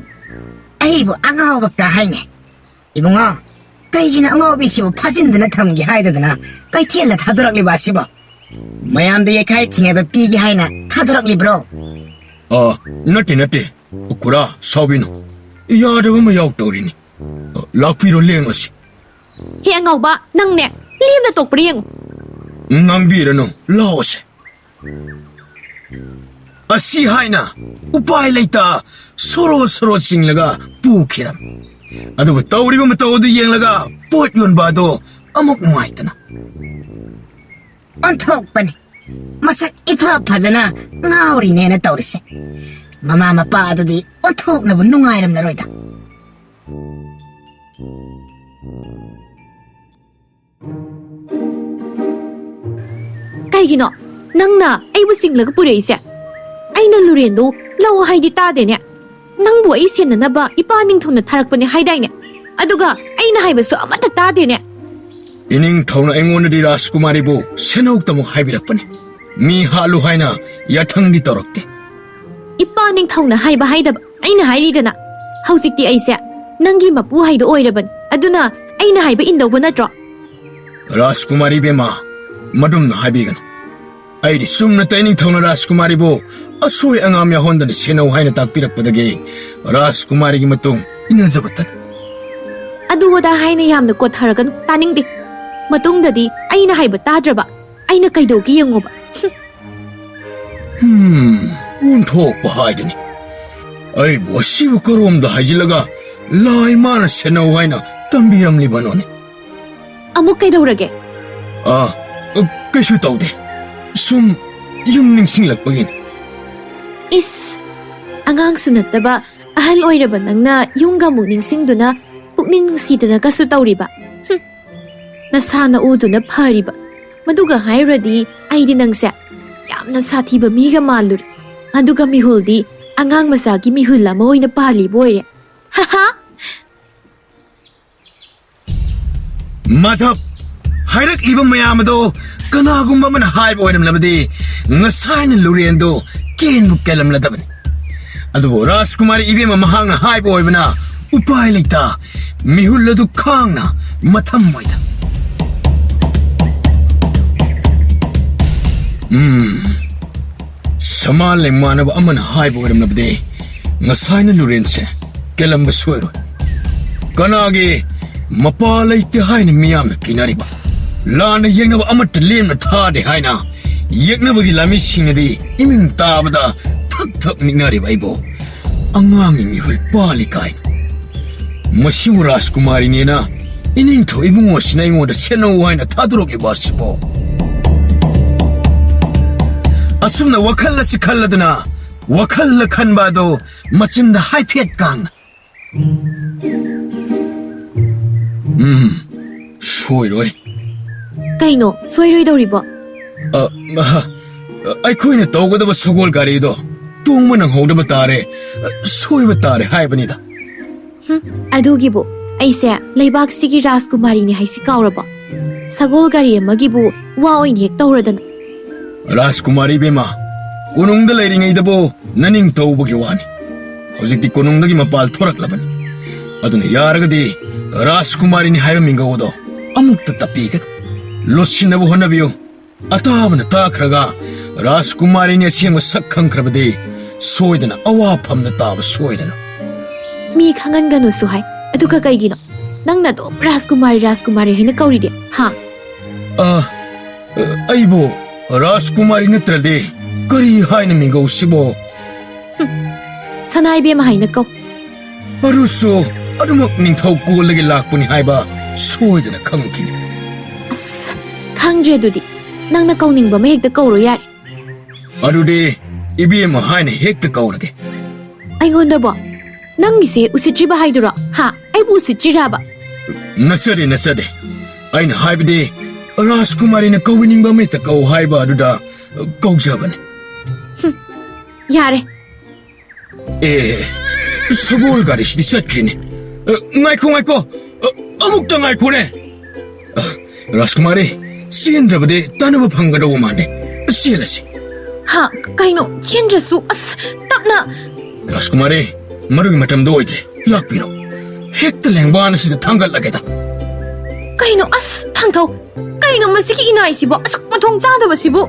ꯑꯩꯕꯨ ꯑꯉꯥꯎꯕ ꯀꯥ ꯍꯥꯏꯅꯦ꯫ ꯏꯕꯨꯡꯉꯣ, ꯀꯩꯒꯤꯅꯣ ꯑꯉꯥꯎꯕꯤꯁꯤꯕꯨ ꯐꯥꯖꯤꯟꯗꯅ ꯊꯝꯒꯦ ꯍꯥꯏꯗꯗꯅ ꯀꯩꯊꯦꯜꯗ ꯊꯥꯗꯣꯔꯛꯂꯤꯕ ꯑꯁꯤꯕꯣ? ꯃꯌꯥꯝꯗ ꯌꯩꯈꯥꯏ ꯊꯤꯡꯍꯩꯕ ꯄꯤꯒꯦ ꯍꯥꯏꯅ ꯊꯥꯗꯣꯔꯛꯂꯤꯕ꯭ꯔꯣ? ꯑ, ꯅꯠꯇꯦ, ꯅꯠꯇꯦ꯫ ꯀꯨꯔꯥ, ꯁꯥꯎꯕꯤꯅꯨ꯫ ꯌꯥꯗꯕ ꯑꯃ ꯌꯥꯎ ꯇꯧꯔꯤꯅꯤ꯫ ꯑ, ꯂꯥꯛꯄꯤꯔꯣ, ꯂꯦꯡꯉꯁꯤ꯫ ꯍꯦ ꯑꯉꯥꯎꯕ, ꯅꯪꯅꯦ, ꯂꯦꯝꯅ ꯇꯣꯛꯄ꯭ꯔꯥ ꯌꯦꯡꯉꯨ꯫ ꯉꯥꯡꯕꯤꯔꯅꯨ, ꯂꯥꯛꯑꯣꯁꯦ꯫ ꯑꯁꯤ ꯍꯥꯏꯅ ꯎꯄꯥꯏ ꯂꯩꯇ ꯁꯣꯔꯣ ꯁꯣꯔꯣ ꯆꯤꯡꯂꯒ ꯄꯨꯈꯤꯔꯝ꯫ ꯑꯗꯨꯕꯨ ꯇꯧꯔꯤꯕ ꯃꯇꯧ ꯑꯗꯨ ꯌꯦꯡꯂꯒ ꯄꯣꯠ ꯌꯣꯟꯕ ꯑꯗꯨ ꯑꯃꯨꯛ ꯅꯨꯡꯉꯥꯏꯇꯅ, "ꯑꯣꯟꯊꯣꯛꯄꯅꯤ, ꯃꯁꯛ ꯏꯐ ꯐꯖꯅ ꯉꯥꯎꯔꯤꯅꯦꯅ ꯇꯧꯔꯤꯁꯦ꯫ ꯃꯃꯥ ꯃꯄꯥ ꯑꯗꯨꯗꯤ ꯑꯣꯟꯊꯣꯛꯅꯕꯨ ꯅꯨꯡꯉꯥꯏꯔꯝꯂꯔꯣꯏꯗ꯫ ꯀꯩꯒꯤꯅꯣ ꯅꯪꯅ ꯑꯩꯕꯨ ꯆꯤꯡꯂꯒ ꯄꯨꯔꯛꯏꯁꯦ? ꯑꯩꯅ ꯂꯨꯔꯦꯟꯗꯣ ꯂꯧ ꯍꯥꯏꯗꯤ ꯇꯥꯗꯦꯅꯦ꯫ ꯅꯪꯕꯨ ꯑꯩ ꯁꯦꯟꯅꯅꯕ ꯏꯄꯥ ꯅꯤꯡꯊꯧꯅ ꯊꯥꯔꯛꯄꯅꯦ ꯍꯥꯏꯗꯥꯏꯅꯦ? ꯑꯗꯨꯒ ꯑꯩꯅ ꯍꯥꯏꯕꯁꯨ ꯑꯃꯠꯇ ꯇꯥꯗꯦꯅꯦ꯫ ꯏꯅꯤꯡꯊꯧꯅ ꯑꯩꯉꯣꯟꯗꯗꯤ ꯔꯥꯖꯀꯨꯃꯥꯔꯤꯕꯨ ꯁꯦꯟꯅꯧꯇꯃꯛ ꯍꯥꯏꯕꯤꯔꯛꯄꯅꯤ꯫ ꯃꯤ ꯍꯥꯠꯂꯨ ꯍꯥꯏꯅ ꯌꯥꯊꯪꯗꯤ ꯇꯧꯔꯛꯇꯦ꯫ ꯏꯄꯥ ꯅꯤꯡꯊꯧꯅ ꯍꯥꯏꯕ ꯍꯥꯏꯗꯕ ꯑꯩꯅ ꯍꯥꯏꯔꯤꯗꯅ꯫ ꯍꯧꯖꯤꯛꯇꯤ ꯑꯩꯁꯦ ꯅꯪꯒꯤ ꯃꯄꯨ ꯍꯥꯏꯗꯣ ꯑꯣꯏꯔꯕꯅꯤ꯫ ꯑꯗꯨꯅ ꯑꯩꯅ ꯍꯥꯏꯕ ꯏꯟꯗꯧꯕ ꯅꯠꯇ꯭ꯔꯣ? ꯔꯥꯖꯀꯨꯃꯥꯔꯤ ꯏꯕꯦꯝꯃ, ꯃꯗꯨꯝꯅ ꯍꯥꯏꯕꯤꯒꯅꯨ꯫ ꯑꯩꯗꯤ ꯆꯨꯝꯅ ꯇ ꯏꯅꯤꯡꯊꯧꯅ ꯔꯥꯖꯀꯨꯃꯥꯔꯤꯕꯨ ꯑꯁꯣꯏ ꯑꯉꯥꯝ ꯌꯥꯎꯍꯟꯗꯅ ꯁꯦꯟꯅꯧ ꯍꯥꯏꯅ ꯇꯥꯛꯄꯤꯔꯛꯄꯗꯒꯤ ꯔꯥꯖꯀꯨꯃꯥꯔꯤꯒꯤ ꯃꯇꯨꯡ ꯏꯟꯅꯖꯕꯇꯅꯤ꯫ ꯑꯗꯨ ꯑꯗꯥ ꯍꯥꯏꯅ ꯌꯥꯝꯅ ꯀꯣꯠꯊꯔꯒꯅꯨ, ꯇꯥꯅꯤꯡꯗꯦ꯫ ꯃꯇꯨꯡꯗꯗꯤ ꯑꯩꯅ ꯍꯥꯏꯕ ꯇꯥꯗ꯭ꯔꯕ ꯑꯩꯅ ꯀꯩꯗꯧꯒꯦ ꯌꯦꯡꯉꯣꯕ꯫ ꯍꯝ, ꯑꯣꯟꯊꯣꯛꯄ ꯍꯥꯏꯗꯨꯅꯤ꯫ ꯑꯩꯕꯨ ꯑꯁꯤꯕꯨ ꯀꯔꯣꯝꯗ ꯍꯥꯏꯖꯤꯜꯂꯒ ꯂꯥꯏ ꯃꯥꯅ ꯁꯦꯟꯅꯧ ꯍꯥꯏꯅ ꯇꯝꯕꯤꯔꯝꯂꯤꯕꯅꯣꯅꯦ? ꯑꯃꯨꯛ ꯀꯩꯗꯧꯔꯒꯦ? ꯑꯥ, ꯀꯩꯁꯨ ꯇꯧꯗꯦ꯫ ꯁꯨꯝ ꯌꯨꯝ ꯅꯤꯡꯁꯤꯡꯂꯛꯄꯒꯤꯅꯤ꯫ ꯏꯁ, ꯑꯉꯥꯡꯁꯨ ꯅꯠꯇꯕ ꯑꯍꯜ ꯑꯣꯏꯔꯕ ꯅꯪꯅ ꯌꯨꯝꯒ ꯑꯃꯨꯛ ꯅꯤꯡꯁꯤꯡꯗꯨꯅ ꯄꯨꯛꯅꯤꯡ ꯅꯨꯡꯁꯤꯗꯅꯒꯁꯨ ꯇꯧꯔꯤꯕ꯫ ꯍꯨꯝ, ꯅꯁꯥꯅ ꯎꯗꯨꯅ ꯐꯔꯤꯕ꯫ ꯃꯗꯨꯒ ꯍꯥꯏꯔꯨꯔꯗꯤ ꯑꯩꯗꯤ ꯅꯪꯁꯦ ꯌꯥꯝꯅ ꯁꯥꯊꯤꯕ ꯃꯤꯒ ꯃꯥꯜꯂꯨꯔꯦ꯫ ꯑꯗꯨꯒ ꯃꯤꯍꯨꯜꯗꯤ ꯑꯉꯥꯡ ꯃꯆꯥꯒꯤ ꯃꯤꯍꯨꯜ ꯑꯃ ꯑꯣꯏꯅ ꯄꯥꯜꯂꯤꯕ ꯑꯣꯏꯔꯦ꯫ ꯍꯥꯍꯥ! ꯃꯥꯙꯕ, ꯍꯥꯏꯔꯛꯂꯤꯕ ꯃꯌꯥꯝ ꯑꯗꯣ ꯀꯅꯥꯒꯨꯝꯕ ꯑꯃꯅ ꯍꯥꯏꯕ ꯑꯣꯏꯔꯝꯂꯕꯗꯤ ꯉꯁꯥꯏꯅ ꯂꯨꯔꯦꯟꯗꯣ ꯀꯦꯟꯕꯨ ꯀꯦꯜꯂꯝꯂꯗꯕꯅꯤ꯫ ꯑꯗꯨꯕꯨ ꯔꯥꯖꯀꯨꯃꯥꯔꯤ ꯏꯕꯦꯝꯃ ꯃꯍꯥꯛꯅ ꯍꯥꯏꯕ ꯑꯣꯏꯕꯅ ꯎꯄꯥꯏ ꯂꯩꯇ ꯃꯤꯍꯨꯜ ꯑꯗꯨ ꯈꯥꯡꯅ ꯃꯊꯝ ꯑꯣꯏꯗ꯫ ꯎꯝ, ꯁꯃꯥꯟ ꯂꯦꯡꯃꯥꯟꯅꯕ ꯑꯃꯅ ꯍꯥꯏꯕ ꯑꯣꯏꯔꯝꯂꯕꯗꯤ ꯉꯁꯥꯏꯅ ꯂꯨꯔꯦꯟꯁꯦ ꯀꯦꯜꯂꯝꯕ ꯁꯣꯏꯔꯣꯏ꯫ ꯀꯅꯥꯒꯤ ꯃꯄꯥ ꯂꯩꯇꯦ ꯍꯥꯏꯅ ꯃꯤꯌꯥꯝꯅ ꯀꯤꯅꯔꯤꯕ? ꯂꯥꯟꯅ ꯌꯦꯡꯅꯕ ꯑꯃꯠꯇ ꯂꯦꯝꯅ ꯊꯥꯗꯦ ꯍꯥꯏꯅ ꯌꯦꯛꯅꯕꯒꯤ ꯂꯥꯃꯤꯁꯤꯡꯅꯗꯤ ꯏꯃꯤꯡ ꯇꯥꯕꯗ ꯊꯛ ꯊꯛ ꯅꯤꯛꯅꯔꯤꯕ ꯑꯩꯕꯨ ꯑꯉꯥꯡꯒꯤ ꯃꯤꯍꯨꯜ ꯄꯥꯜꯂꯤ ꯀꯥꯏꯅ꯫ ꯃꯁꯤꯕꯨ ꯔꯥꯖꯀꯨꯃꯥꯔꯤꯅꯦꯅ ꯏꯅꯤꯡꯊꯧ ꯏꯕꯨꯡꯉꯣꯁꯤꯅ ꯑꯩꯉꯣꯟꯗ ꯁꯦꯟꯅꯧ ꯍꯥꯏꯅ ꯊꯥꯗꯣꯔꯛꯂꯤꯕ ꯑꯁꯤꯕꯨ? ꯑꯁꯨꯝꯅ ꯋꯥꯈꯜ ꯑꯁꯤ ꯈꯜꯂꯗꯅ ꯋꯥꯈꯜꯗ ꯈꯟꯕ ꯑꯗꯣ ꯃꯆꯤꯟꯗ ꯍꯥꯏꯐꯦꯠ ꯀꯥꯡꯅ꯫ ꯎꯝ, ꯁꯣꯏꯔꯣꯏ꯫ ꯀꯩꯅꯣ ꯁꯣꯏꯔꯣꯏꯗꯧꯔꯤꯕꯣ? ꯑ, ꯑ, ꯑꯩꯈꯣꯏꯅ ꯇꯧꯒꯗꯕ ꯁꯒꯣꯜ ꯒꯥꯔꯤꯗꯣ ꯇꯣꯡꯕ ꯅꯪꯍꯧꯗꯕ ꯇꯥꯔꯦ, ꯑ, ꯁꯣꯏꯕ ꯇꯥꯔꯦ ꯍꯥꯏꯕꯅꯤꯗ꯫ ꯍꯨꯝ, ꯑꯗꯨꯒꯤꯕꯨ ꯑꯩꯁꯦ ꯂꯩꯕꯥꯛꯁꯤꯒꯤ ꯔꯥꯖꯀꯨꯃꯥꯔꯤꯅꯤ ꯍꯥꯏꯁꯤ ꯀꯥꯎꯔꯕꯣ? ꯁꯒꯣꯜ ꯒꯥꯔꯤ ꯑꯃꯒꯤꯕꯨ ꯋꯥ ꯑꯣꯏꯅ ꯍꯦꯛ ꯇꯧꯔꯗꯅ꯫ ꯔꯥꯖꯀꯨꯃꯥꯔꯤ ꯏꯕꯦꯝꯃ, ꯀꯣꯅꯨꯡꯗ ꯂꯩꯔꯤꯉꯩꯗꯕꯨ ꯅꯅꯤꯡ ꯇꯧꯕꯒꯤ ꯋꯥꯅꯤ꯫ ꯍꯧꯖꯤꯛꯇꯤ ꯀꯣꯅꯨꯡꯗꯒꯤ ꯃꯄꯥꯜ ꯊꯣꯔꯛꯂꯕꯅꯤ꯫ ꯑꯗꯨꯅ ꯌꯥꯔꯒꯗꯤ ꯔꯥꯖꯀꯨꯃꯥꯔꯤꯅꯤ ꯍꯥꯏꯕ ꯃꯤꯡꯒꯧ ꯑꯗꯣ ꯑꯃꯨꯛꯇ ꯇꯞꯄꯤꯒꯅꯨ꯫ ꯂꯣꯠꯁꯤꯟꯅꯕ ꯍꯣꯠꯅꯕꯤꯌꯨ꯫ ꯑꯇꯥꯕꯅ ꯇꯥꯈ꯭ꯔꯒ ꯔꯥꯖꯀꯨꯃꯥꯔꯤꯅꯤ ꯑꯁꯦꯡꯕ ꯁꯛ ꯈꯪꯈ꯭ꯔꯕꯗꯤ ꯁꯣꯏꯗꯅ ꯑꯋꯥꯐꯝꯗ ꯇꯥꯕ ꯁꯣꯏꯗꯅ꯫ ꯃꯤ ꯈꯪꯍꯟꯒꯅꯨꯁꯨ ꯍꯥꯏ, ꯑꯗꯨꯒ ꯀꯩꯒꯤꯅꯣ ꯅꯪꯅ ꯑꯗꯨꯝ ꯔꯥꯖꯀꯨꯃꯥꯔꯤ, ꯔꯥꯖꯀꯨꯃꯥꯔꯤ ꯍꯥꯏꯅ ꯀꯧꯔꯤꯗꯤ, ꯍꯥ? ꯑ, ꯑꯩꯕꯨ ꯔꯥꯖꯀꯨꯃꯥꯔꯤ ꯅꯠꯇ꯭ꯔꯗꯤ ꯀꯔꯤ ꯍꯥꯏꯅ ꯃꯤꯡꯒꯧꯁꯤꯕꯣ? ꯍꯨꯝ, ꯁꯅꯥ ꯏꯕꯦꯝꯃ ꯍꯥꯏꯅ ꯀꯧ꯫ ꯑꯗꯨꯁꯨ ꯑꯗꯨꯃꯛ ꯅꯤꯡꯊꯧ ꯀꯣꯜꯗꯒꯤ ꯂꯥꯛꯄꯅꯤ ꯍꯥꯏꯕ ꯁꯣꯏꯗꯅ ꯈꯪꯈꯤꯅꯤ꯫ ꯑꯁ, ꯈꯪꯗ꯭ꯔꯦ ꯑꯗꯨꯗꯤ꯫ ꯅꯪꯅ ꯀꯧꯅꯤꯡꯕ ꯑꯃ ꯍꯦꯛꯇ ꯀꯧꯔꯣ ꯌꯥꯔꯦ꯫ ꯑꯗꯨꯗꯤ ꯏꯕꯦꯝꯃ ꯍꯥꯏꯅ ꯍꯦꯛꯇ ꯀꯧꯔꯒꯦ꯫ ꯑꯩꯉꯣꯟꯗꯕꯣ? ꯅꯪꯒꯤꯁꯦ ꯎꯁꯤꯠꯇ꯭ꯔꯤꯕ ꯍꯥꯏꯗꯨꯔꯣ? ꯍꯥ? ꯑꯩꯕꯨ ꯎꯁꯤꯠꯇ꯭ꯔꯤꯔꯕ? ꯅꯠꯆꯗꯦ, ꯅꯠꯆꯗꯦ꯫ ꯑꯩꯅ ꯍꯥꯏꯕꯗꯤ ꯔꯥꯖꯀꯨꯃꯥꯔꯤꯅ ꯀꯧꯅꯤꯡꯕ ꯑꯃ ꯍꯦꯛꯇ ꯀꯧ ꯍꯥꯏꯕ ꯑꯗꯨꯗ ꯀꯧꯖꯕꯅꯤ꯫ ꯍꯨꯝ, ꯌꯥꯔꯦ꯫ ꯑꯦ, ꯁꯒꯣꯜ ꯒꯥꯔꯤꯁꯤꯗꯤ ꯆꯠꯈ꯭ꯔꯦꯅꯦ꯫ ꯑ, ꯉꯥꯏꯈꯣ, ꯉꯥꯏꯈꯣ꯫ ꯑ, ꯑꯃꯨꯛꯇ ꯉꯥꯏꯈꯣꯅꯦ꯫ ꯑ, ꯔꯥꯖꯀꯨꯃꯥꯔꯤ, ꯆꯦꯟꯗ꯭ꯔꯕꯗꯤ ꯇꯥꯟꯅꯕ ꯐꯪꯒꯗꯧꯕ ꯃꯥꯟꯗꯦ꯫ ꯆꯦꯜꯂꯁꯤ꯫ ꯍꯥ, ꯀꯩꯅꯣ? ꯆꯦꯟꯗ꯭ꯔꯁꯨ, ꯑꯁ, ꯇꯞꯅ꯫ ꯔꯥꯖꯀꯨꯃꯥꯔꯤ, ꯃꯗꯨꯒꯤ ꯃꯇꯝꯗꯣ ꯑꯣꯏꯗ꯭ꯔꯦ꯫ ꯂꯥꯛꯄꯤꯔꯣ꯫ ꯍꯦꯛꯇ ꯂꯦꯡꯕꯥꯟ ꯑꯁꯤꯗ ꯊꯥꯡꯒꯠꯂꯒꯦꯗ꯫ ꯀꯩꯅꯣ? ꯑꯁ, ꯊꯥꯡꯊꯧ꯫ ꯀꯩꯅꯣ ꯃꯁꯤꯒꯤ ꯏꯅꯥꯏꯁꯤꯕꯣ? ꯑꯁꯨꯛ ꯃꯊꯣꯡ ꯆꯥꯗꯕꯁꯤꯕꯨ꯫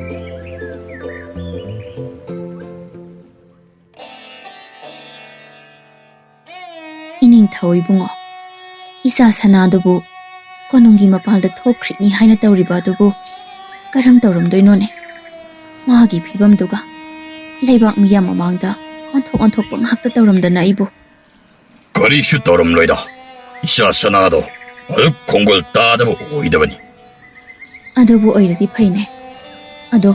ꯏꯅꯤꯡꯊꯧ ꯏꯕꯨꯡꯉꯣ, ꯏꯆꯥ ꯁꯅꯥꯗꯨꯕꯨ ꯀꯣꯅꯨꯡꯒꯤ ꯃꯄꯥꯜꯗ ꯊꯣꯛꯈ꯭ꯔꯤꯅꯤ ꯍꯥꯏꯅ ꯇꯧꯔꯤꯕ ꯑꯗꯨꯕꯨ ꯀꯔꯝ ꯇꯧꯔꯝꯗꯣꯏꯅꯣꯅꯦ? ꯃꯥꯒꯤ ꯐꯤꯕꯝꯗꯨꯒ ꯂꯩꯕꯥꯛ ꯃꯤꯌꯥꯝ ꯃꯃꯥꯡꯗ ꯑꯣꯟꯊꯣꯛ ꯑꯣꯟꯊꯣꯛꯄ ꯉꯥꯛꯇ ꯇꯧꯔꯝꯗꯅ ꯑꯩꯕꯨ꯫ ꯀꯔꯤꯁꯨ ꯇꯧꯔꯝꯂꯣꯏꯗ꯫ ꯏꯆꯥ ꯁꯅꯥꯗꯣ ꯑꯗꯨꯛ ꯈꯣꯡꯒꯣꯜ ꯇꯥꯗꯕ ꯑꯣꯏꯗꯕꯅꯤ꯫ ꯑꯗꯨꯕꯨ ꯑꯣꯏꯔꯗꯤ ꯐꯩꯅꯦ꯫ ꯑꯗꯣ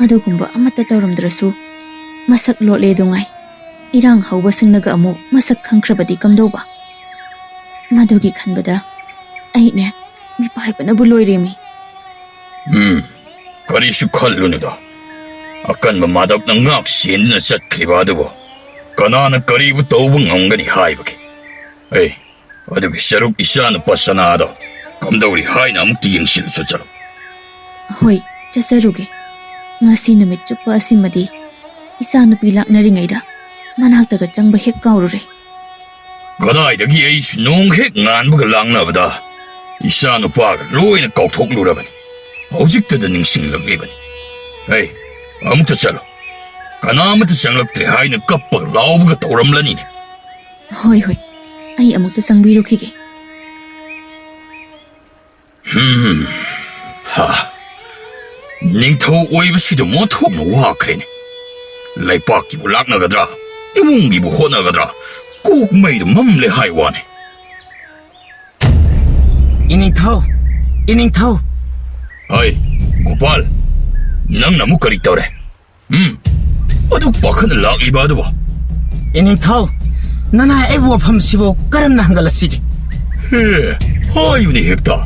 ꯑꯗꯨꯒꯨꯝꯕ ꯑꯃꯠꯇ ꯇꯧꯔꯝꯗ꯭ꯔꯁꯨ ꯃꯁꯛ ꯂꯣꯠꯂꯦꯗꯨꯉꯥꯏ, ꯏꯔꯥꯡ ꯍꯧꯕꯁꯤꯡꯅꯒ ꯑꯃꯨꯛ ꯃꯁꯛ ꯈꯪꯈ꯭ꯔꯕꯗꯤ ꯀꯝꯗꯧꯕ? ꯃꯗꯨꯒꯤ ꯈꯟꯕꯗ ꯑꯩꯅꯦ ꯃꯤꯄꯥꯏꯕꯅꯕꯨ ꯂꯣꯏꯔꯦꯃꯤ꯫ ꯎꯝ, ꯀꯔꯤꯁꯨ ꯈꯜꯂꯨꯅꯨꯗ꯫ ꯑꯀꯟꯕ ꯃꯥꯗꯛꯅ ꯉꯥꯛ ꯁꯦꯟꯗꯨꯅ ꯆꯠꯈ꯭ꯔꯤꯕ ꯑꯗꯨꯕꯨ ꯀꯅꯥꯅ ꯀꯔꯤꯕꯨ ꯇꯧꯕ ꯉꯝꯒꯅꯤ ꯍꯥꯏꯕꯒꯦ? ꯑꯦ, ꯑꯗꯨꯒꯤ ꯁꯔꯨꯛ ꯏꯆꯥꯅꯨꯄꯥ ꯁꯅꯥꯗꯣ ꯀꯝꯗꯧꯔꯤ ꯍꯥꯏꯅ ꯑꯃꯨꯛꯇ ꯌꯦꯡꯁꯤꯜꯂꯨ ꯆꯠꯂꯨ꯫ ꯍꯣꯏ, ꯆꯠꯆꯔꯨꯒꯦ꯫ ꯉꯁꯤ ꯅꯨꯃꯤꯠ ꯆꯨꯞꯄ ꯑꯁꯤꯃꯗꯤ ꯏꯆꯥꯅꯨꯄꯤ ꯂꯥꯛꯅꯔꯤꯉꯩꯗ ꯃꯅꯥꯛꯇꯒ ꯆꯪꯕ ꯍꯦꯛ ꯀꯥꯎꯔꯨꯔꯦ꯫ ꯀꯗꯥꯏꯗꯒꯤ ꯑꯩꯁꯨ ꯅꯣꯡ ꯍꯦꯛ ꯉꯥꯟꯕꯒ ꯂꯥꯛꯅꯕꯗ ꯏꯆꯥꯅꯨꯄꯥꯒ ꯂꯣꯏꯅ ꯀꯥꯎꯊꯣꯛꯂꯨꯔꯕꯅꯤ꯫ ꯍꯧꯖꯤꯛꯇꯗ ꯅꯤꯡꯁꯤꯡꯂꯛꯂꯤꯕꯅꯤ꯫ ꯑꯩ ꯑꯃꯨꯛꯇ ꯆꯠꯂꯣ꯫ ꯀꯅꯥ ꯑꯃꯠꯇ ꯆꯪꯂꯛꯇ꯭ꯔꯦ ꯍꯥꯏꯅ ꯀꯞꯄꯒ ꯂꯥꯎꯕꯒ ꯇꯧꯔꯝꯂꯅꯤꯅꯦ꯫ ꯍꯣꯏ, ꯍꯣꯏ, ꯑꯩ ꯑꯃꯨꯛꯇ ꯆꯪꯕꯤꯔꯨꯈꯤꯒꯦ꯫ ꯍꯝ, ꯍꯥ꯫ ꯅꯤꯡꯊꯧ ꯑꯣꯏꯕꯁꯤꯗ ꯃꯣꯟꯊꯣꯛꯅ ꯋꯥꯈ꯭ꯔꯦꯅꯦ꯫ ꯂꯩꯄꯥꯛꯀꯤꯕꯨ ꯂꯥꯛꯅꯒꯗ꯭ꯔꯥ, ꯏꯃꯨꯡꯒꯤꯕꯨ ꯍꯣꯠꯅꯒꯗ꯭ꯔꯥ, ꯀꯣꯛ ꯃꯩꯗꯨ ꯃꯝꯂꯦ ꯍꯥꯏ ꯋꯥꯅꯦ꯫ ꯏꯅꯤꯡꯊꯧ, ꯏꯅꯤꯡꯊꯧ꯫ ꯍꯩ, ꯒꯣꯄꯥꯜ, ꯅꯪꯅ ꯑꯃꯨꯛ ꯀꯔꯤ ꯇꯧꯔꯦ? ꯎꯝ, ꯑꯗꯨꯛ ꯄꯥꯈꯠꯅ ꯂꯥꯛꯂꯤꯕ ꯑꯗꯨꯕꯨ? ꯏꯅꯤꯡꯊꯧ, ꯅꯅꯥꯏ ꯑꯩꯕꯨ ꯃꯐꯝꯁꯤꯕꯨ ꯀꯔꯝꯅ ꯍꯪꯒꯠꯂꯁꯤꯒꯦ? ꯍꯦ, ꯍꯥꯏꯌꯨꯅꯦ ꯍꯦꯛꯇ꯫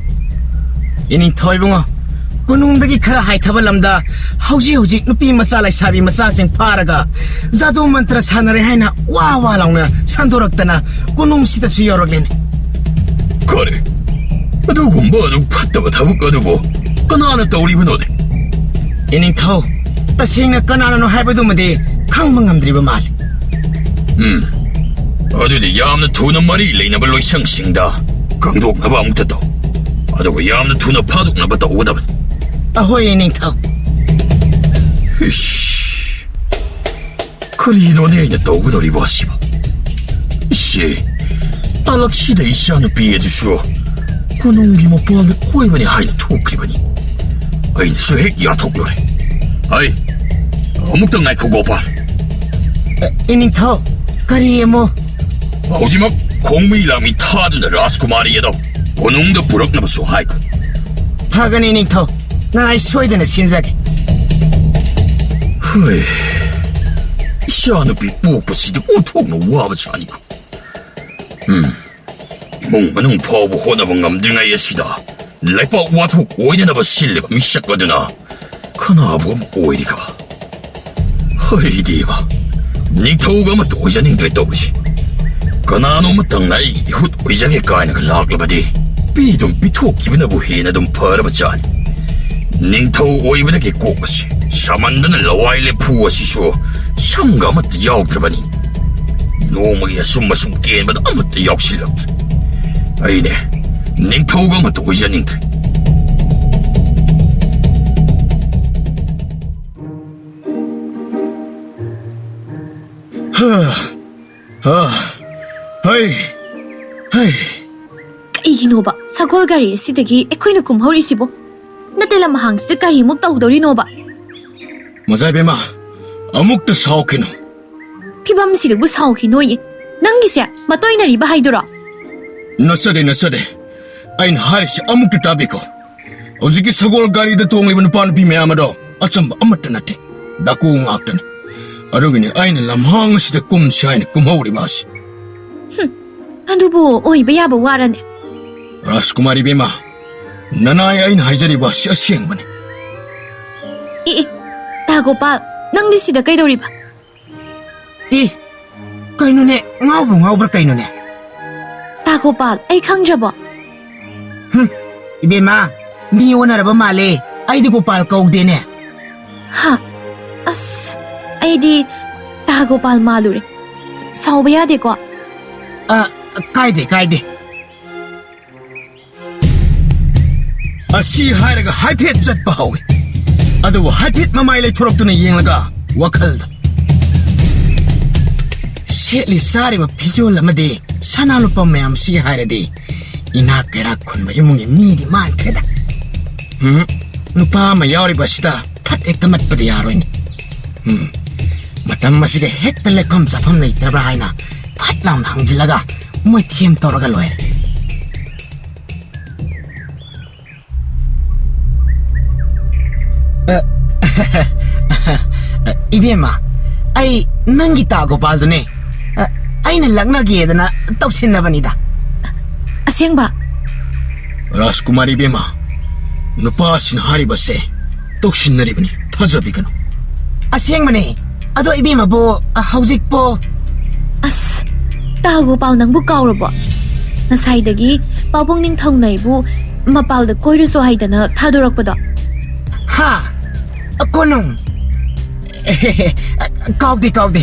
ꯏꯅꯤꯡꯊꯧ ꯏꯕꯨꯡꯉꯣ, ꯀꯣꯅꯨꯡꯗꯒꯤ ꯈꯔ ꯍꯥꯏꯊꯕ ꯂꯝꯗ ꯍꯧꯖꯤꯛ ꯍꯧꯖꯤꯛ ꯅꯨꯄꯤ ꯃꯆꯥ ꯂꯩꯁꯥꯕꯤ ꯃꯆꯥꯁꯤꯡ ꯐꯥꯔꯒ ꯖꯥꯗꯨ ꯃꯟꯇ꯭ꯔ ꯁꯥꯟꯅꯔꯦ ꯍꯥꯏꯅ ꯋꯥ ꯋꯥ ꯂꯥꯎꯅ ꯁꯟꯗꯣꯔꯛꯇꯅ ꯀꯣꯅꯨꯡꯁꯤꯗꯁꯨ ꯌꯧꯔꯛꯂꯦꯅꯦ꯫ ꯀꯔꯤ? ꯑꯗꯨꯒꯨꯝꯕ ꯑꯗꯨꯛ ꯐꯠꯇꯕ ꯊꯕꯛ ꯑꯗꯨꯕꯨ ꯀꯅꯥꯅ ꯇꯧꯔꯤꯕꯅꯣꯅꯦ? ꯏꯅꯤꯡꯊꯧ, ꯇꯁꯦꯡꯅ ꯀꯅꯥꯅꯅꯣ ꯍꯥꯏꯕꯗꯨꯃꯗꯤ ꯈꯪꯕ ꯉꯝꯗ꯭ꯔꯤꯕ ꯃꯥꯜꯂꯤ꯫ ꯎꯝ, ꯑꯗꯨꯗꯤ ꯌꯥꯝꯅ ꯊꯨꯅ ꯃꯔꯤ ꯂꯩꯅꯕ ꯂꯣꯏꯁꯪꯁꯤꯡꯗ ꯈꯪꯗꯣꯛꯅꯕ ꯑꯃꯨꯛꯇ ꯇꯧ꯫ ꯑꯗꯨꯒ ꯌꯥꯝꯅ ꯊꯨꯅ ꯐꯥꯗꯣꯛꯅꯕ ꯇꯧꯒꯗꯕꯅꯤ꯫ ꯑꯍꯣꯏ, ꯏꯅꯤꯡꯊꯧ꯫ ꯏꯁ! ꯀꯔꯤꯅꯣꯅꯦ ꯑꯩꯅ ꯇꯧꯒꯗꯧꯔꯤꯕ ꯑꯁꯤꯕꯣ? ꯏꯁꯦ, ꯇꯥꯂꯛꯁꯤꯗ ꯏꯆꯥꯅꯨꯄꯤ ꯑꯗꯨꯁꯨ ꯀꯣꯅꯨꯡꯒꯤ ꯃꯄꯥꯜꯗ ꯀꯣꯏꯕꯅꯤ ꯍꯥꯏꯅ ꯊꯣꯛꯈ꯭ꯔꯤꯕꯅꯤ꯫ ꯑꯩꯅꯁꯨ ꯍꯦꯛ ꯌꯥꯊꯣꯛꯂꯨꯔꯦ꯫ ꯍꯩ, ꯑꯃꯨꯛꯇ ꯉꯥꯏꯈꯣ, ꯒꯣꯄꯥꯜ꯫ ꯑ, ꯏꯅꯤꯡꯊꯧ, ꯀꯔꯤ ꯑꯃꯨꯛ? ꯍꯧꯖꯤꯛꯃꯛ ꯈꯣꯡꯃꯤ ꯂꯥꯡꯃꯤ ꯊꯥꯗꯨꯅ ꯔꯥꯖꯀꯨꯃꯥꯔꯤ ꯑꯗꯣ ꯀꯣꯅꯨꯡꯗ ꯄꯨꯔꯛꯅꯕꯁꯨ ꯍꯥꯏꯈꯣ꯫ ꯐꯒꯅꯤ, ꯏꯅꯤꯡꯊꯧ꯫ ꯅꯅꯥꯏ ꯁꯣꯏꯗꯅ ꯁꯤꯟꯖꯒꯦ꯫ ꯍꯣꯏ꯫ ꯏꯆꯥꯅꯨꯄꯤ ꯄꯣꯛꯄꯁꯤꯗꯤ ꯑꯣꯟꯊꯣꯛꯅ ꯋꯥꯕ ꯖꯥꯠꯅꯤꯀꯣ꯫ ꯎꯝ, ꯏꯃꯨꯡ ꯃꯅꯨꯡ ꯐꯥꯎꯕ ꯍꯣꯠꯅꯕ ꯉꯝꯗ꯭ꯔꯤꯉꯩ ꯑꯁꯤꯗ ꯂꯩꯄꯥꯛ ꯋꯥꯊꯣꯛ ꯑꯣꯏꯅꯅꯕ ꯁꯤꯜꯂꯤꯕ ꯃꯤꯁꯛ ꯑꯗꯨꯅ ꯀꯅꯥꯕꯨ ꯑꯃ ꯑꯣꯏꯔꯤꯒꯕ? ꯍꯩꯗꯦꯕ, ꯅꯤꯡꯊꯧꯒ ꯑꯃꯠꯇ ꯑꯣꯏꯖꯅꯤꯡꯗ꯭ꯔꯦ ꯇꯧꯔꯤꯁꯦ꯫ ꯀꯅꯥꯅꯣ ꯑꯃꯇꯪꯅ ꯑꯩꯒꯤ ꯏꯍꯨꯠ ꯑꯣꯏꯖꯒꯦ ꯀꯥꯏꯅꯒ ꯂꯥꯛꯂꯕꯗꯤ, ꯄꯤꯗꯨꯝ ꯄꯤꯊꯣꯛꯈꯤꯕꯅꯕꯨ ꯍꯦꯟꯅ ꯑꯗꯨꯝ ꯐꯔꯕ ꯖꯥꯠꯅꯤ꯫ ꯅꯤꯡꯊꯧ ꯑꯣꯏꯕꯗꯒꯤ ꯀꯣꯛ ꯑꯁꯤ ꯁꯥꯃꯟꯗꯅ ꯂꯋꯥꯏ ꯂꯦꯝꯐꯨ ꯑꯁꯤꯁꯨ ꯁꯝꯒ ꯑꯃꯠꯇ ꯌꯥꯎꯗ꯭ꯔꯕꯅꯤ꯫ ꯅꯣꯡꯃꯒꯤ ꯑꯁꯨꯝ ꯑꯁꯨꯝ ꯀꯦꯟꯕꯗ ꯑꯃꯠꯇ ꯌꯥꯎꯁꯤꯜꯂꯛꯇ꯭ꯔꯦ꯫ ꯑꯩꯅꯦ, ꯅꯤꯡꯊꯧꯒ ꯑꯃꯠꯇ ꯑꯣꯏꯖꯅꯤꯡꯗ꯭ꯔꯦ꯫ ꯍꯥ, ꯍꯥ, ꯍꯩ, ꯍꯩ꯫ ꯀꯩꯒꯤꯅꯣꯕ ꯁꯒꯣꯜ ꯒꯥꯔꯤ ꯑꯁꯤꯗꯒꯤ ꯑꯩꯈꯣꯏꯅ ꯀꯨꯝꯍꯧꯔꯤꯁꯤꯕꯣ? ꯅꯠꯇꯦ, ꯂꯝꯍꯥꯡꯁꯤꯗ ꯀꯔꯤꯃꯨꯛ ꯇꯧꯗꯧꯔꯤꯅꯣꯕ? ꯃꯖꯥ ꯏꯕꯦꯝꯃ, ꯑꯃꯨꯛꯇ ꯁꯥꯎꯈꯤꯅꯨ꯫ ꯐꯤꯕꯝꯁꯤꯗꯕꯨ ꯁꯥꯎꯈꯤꯅꯣꯌꯦ꯫ ꯅꯪꯒꯤꯁꯦ ꯃꯇꯣꯏꯅꯔꯤꯕ ꯍꯥꯏꯗꯨꯔꯣ? ꯅꯠꯆꯗꯦ, ꯅꯠꯆꯗꯦ꯫ ꯑꯩꯅ ꯍꯥꯏꯔꯤꯁꯤ ꯑꯃꯨꯛꯇ ꯇꯥꯕꯤꯈꯣ꯫ ꯍꯧꯖꯤꯛꯀꯤ ꯁꯒꯣꯜ ꯒꯥꯔꯤꯗ ꯇꯣꯡꯂꯤꯕ ꯅꯨꯄꯥ ꯅꯨꯄꯤ ꯃꯌꯥꯝ ꯑꯗꯣ ꯑꯆꯝꯕ ꯑꯃꯠꯇ ꯅꯠꯇꯦ, ꯗꯥꯀꯨ ꯉꯥꯛꯇꯅꯤ꯫ ꯑꯗꯨꯒꯤꯅꯤ ꯑꯩꯅ ꯂꯝꯍꯥꯡ ꯑꯁꯤꯗ ꯀꯨꯝꯁꯤ ꯍꯥꯏꯅ ꯀꯨꯝꯍꯧꯔꯤꯕ ꯑꯁꯤ꯫ ꯍꯨꯝ, ꯑꯗꯨꯕꯨ ꯑꯣꯏꯕ ꯌꯥꯕ ꯋꯥꯔꯅꯦ? ꯔꯥꯖꯀꯨꯃꯥꯔꯤ ꯏꯕꯦꯝꯃ, ꯅꯅꯥꯏ ꯑꯩꯅ ꯍꯥꯏꯖꯔꯤꯕ ꯑꯁꯤ ꯑꯁꯦꯡꯕꯅꯤ꯫ ꯑꯦ, ꯑꯦ, ꯇꯥ ꯒꯣꯄꯥꯜ, ꯅꯪꯗꯤ ꯁꯤꯗ ꯀꯩꯗꯧꯔꯤꯕ? ꯑꯦ, ꯀꯩꯅꯣꯅꯦ, ꯉꯥꯎꯕꯨ ꯉꯥꯎꯕ꯭ꯔꯥ ꯀꯩꯅꯣꯅꯦ? ꯇꯥ ꯒꯣꯄꯥꯜ, ꯑꯩ ꯈꯪꯗ꯭ꯔꯕꯣ? ꯍꯨꯝ, ꯏꯕꯦꯝꯃ, ꯃꯤ ꯑꯣꯟꯅꯔꯕ ꯃꯥꯜꯂꯦ꯫ ꯑꯩꯗꯤ ꯒꯣꯄꯥꯜ ꯀꯧꯗꯦꯅꯦ꯫ ꯍꯥ? ꯑꯁ, ꯑꯩꯗꯤ ꯇꯥ ꯒꯣꯄꯥꯜ ꯃꯥꯜꯂꯨꯔꯦ꯫ ꯁ-, ꯁꯥꯎꯕ ꯌꯥꯗꯦꯀꯣ? ꯑ, ꯀꯥꯏꯗꯦ, ꯀꯥꯏꯗꯦ꯫ ꯑꯁꯤ ꯍꯥꯏꯔꯒ ꯍꯥꯏꯐꯦꯠ ꯆꯠꯄ ꯍꯧꯏ꯫ ꯑꯗꯨꯕꯨ ꯍꯥꯏꯐꯦꯠ ꯃꯃꯥꯏ ꯂꯩꯊꯣꯔꯛꯇꯨꯅ ꯌꯦꯡꯂꯒ ꯋꯥꯈꯜꯗ, ꯁꯦꯠꯂꯤ ꯆꯥꯔꯤꯕ ꯐꯤꯖꯣꯜ ꯑꯃꯗꯤ ꯁꯅꯥ ꯂꯨꯄꯥ ꯃꯌꯥꯝꯁꯤ ꯍꯥꯏꯔꯗꯤ ꯏꯅꯥꯛ ꯀꯩꯔꯥꯛ ꯈꯨꯟꯕ ꯏꯃꯨꯡꯒꯤ ꯃꯤꯗꯤ ꯃꯥꯟꯈ꯭ꯔꯦꯗ꯫ ꯎꯝ, ꯅꯨꯄꯥ ꯑꯃ ꯌꯥꯎꯔꯤꯕ ꯑꯁꯤꯗ ꯐꯠ ꯍꯦꯛꯇ ꯃꯠꯄꯗꯤ ꯌꯥꯔꯣꯏꯅꯦ꯫ ꯎꯝ, ꯃꯇꯝ ꯑꯁꯤꯗ ꯍꯦꯛꯇ ꯂꯦꯛꯐꯝ ꯆꯥꯐꯝ ꯂꯩꯇ꯭ꯔꯕ꯭ꯔꯥ ꯍꯥꯏꯅ ꯐꯠ ꯂꯥꯎꯅ ꯍꯪꯖꯤꯜꯂꯒ ꯃꯣꯏꯊꯦꯝ ꯇꯧꯔꯒ ꯂꯣꯏꯔꯦ꯫ ꯑ, ꯏꯕꯦꯝꯃ, ꯑꯩ ꯅꯪꯒꯤ ꯇꯥ ꯒꯣꯄꯥꯜꯗꯨꯅꯦ꯫ ꯑ, ꯑꯩꯅ ꯂꯛꯅꯒꯦꯗꯅ ꯇꯧꯁꯤꯟꯅꯕꯅꯤꯗ꯫ ꯑꯁꯦꯡꯕ? ꯔꯥꯖꯀꯨꯃꯥꯔꯤ ꯏꯕꯦꯝꯃ, ꯅꯨꯄꯥꯁꯤꯅ ꯍꯥꯏꯔꯤꯕꯁꯦ ꯇꯧꯁꯤꯟꯅꯔꯤꯕꯅꯤ, ꯊꯥꯖꯕꯤꯒꯅꯨ꯫ ꯑꯁꯦꯡꯕꯅꯦ꯫ ꯑꯗꯣ ꯏꯕꯦꯝꯃꯕꯨ, ꯑ, ꯍꯧꯖꯤꯛꯄꯣ? ꯑꯁ, ꯇꯥ ꯒꯣꯄꯥꯜ, ꯅꯪꯕꯨ ꯀꯥꯎꯔꯕꯣ? ꯉꯁꯥꯏꯗꯒꯤ ꯄꯥꯕꯨꯡ ꯅꯤꯡꯊꯧꯅ ꯑꯩꯕꯨ ꯃꯄꯥꯜꯗ ꯀꯣꯏꯔꯨꯁꯣ ꯍꯥꯏꯗꯅ ꯊꯥꯗꯣꯔꯛꯄꯗꯣ꯫ ꯍꯥ? ꯑ, ꯀꯣꯅꯨꯡ? ꯀꯥꯎꯗꯦ, ꯀꯥꯎꯗꯦ꯫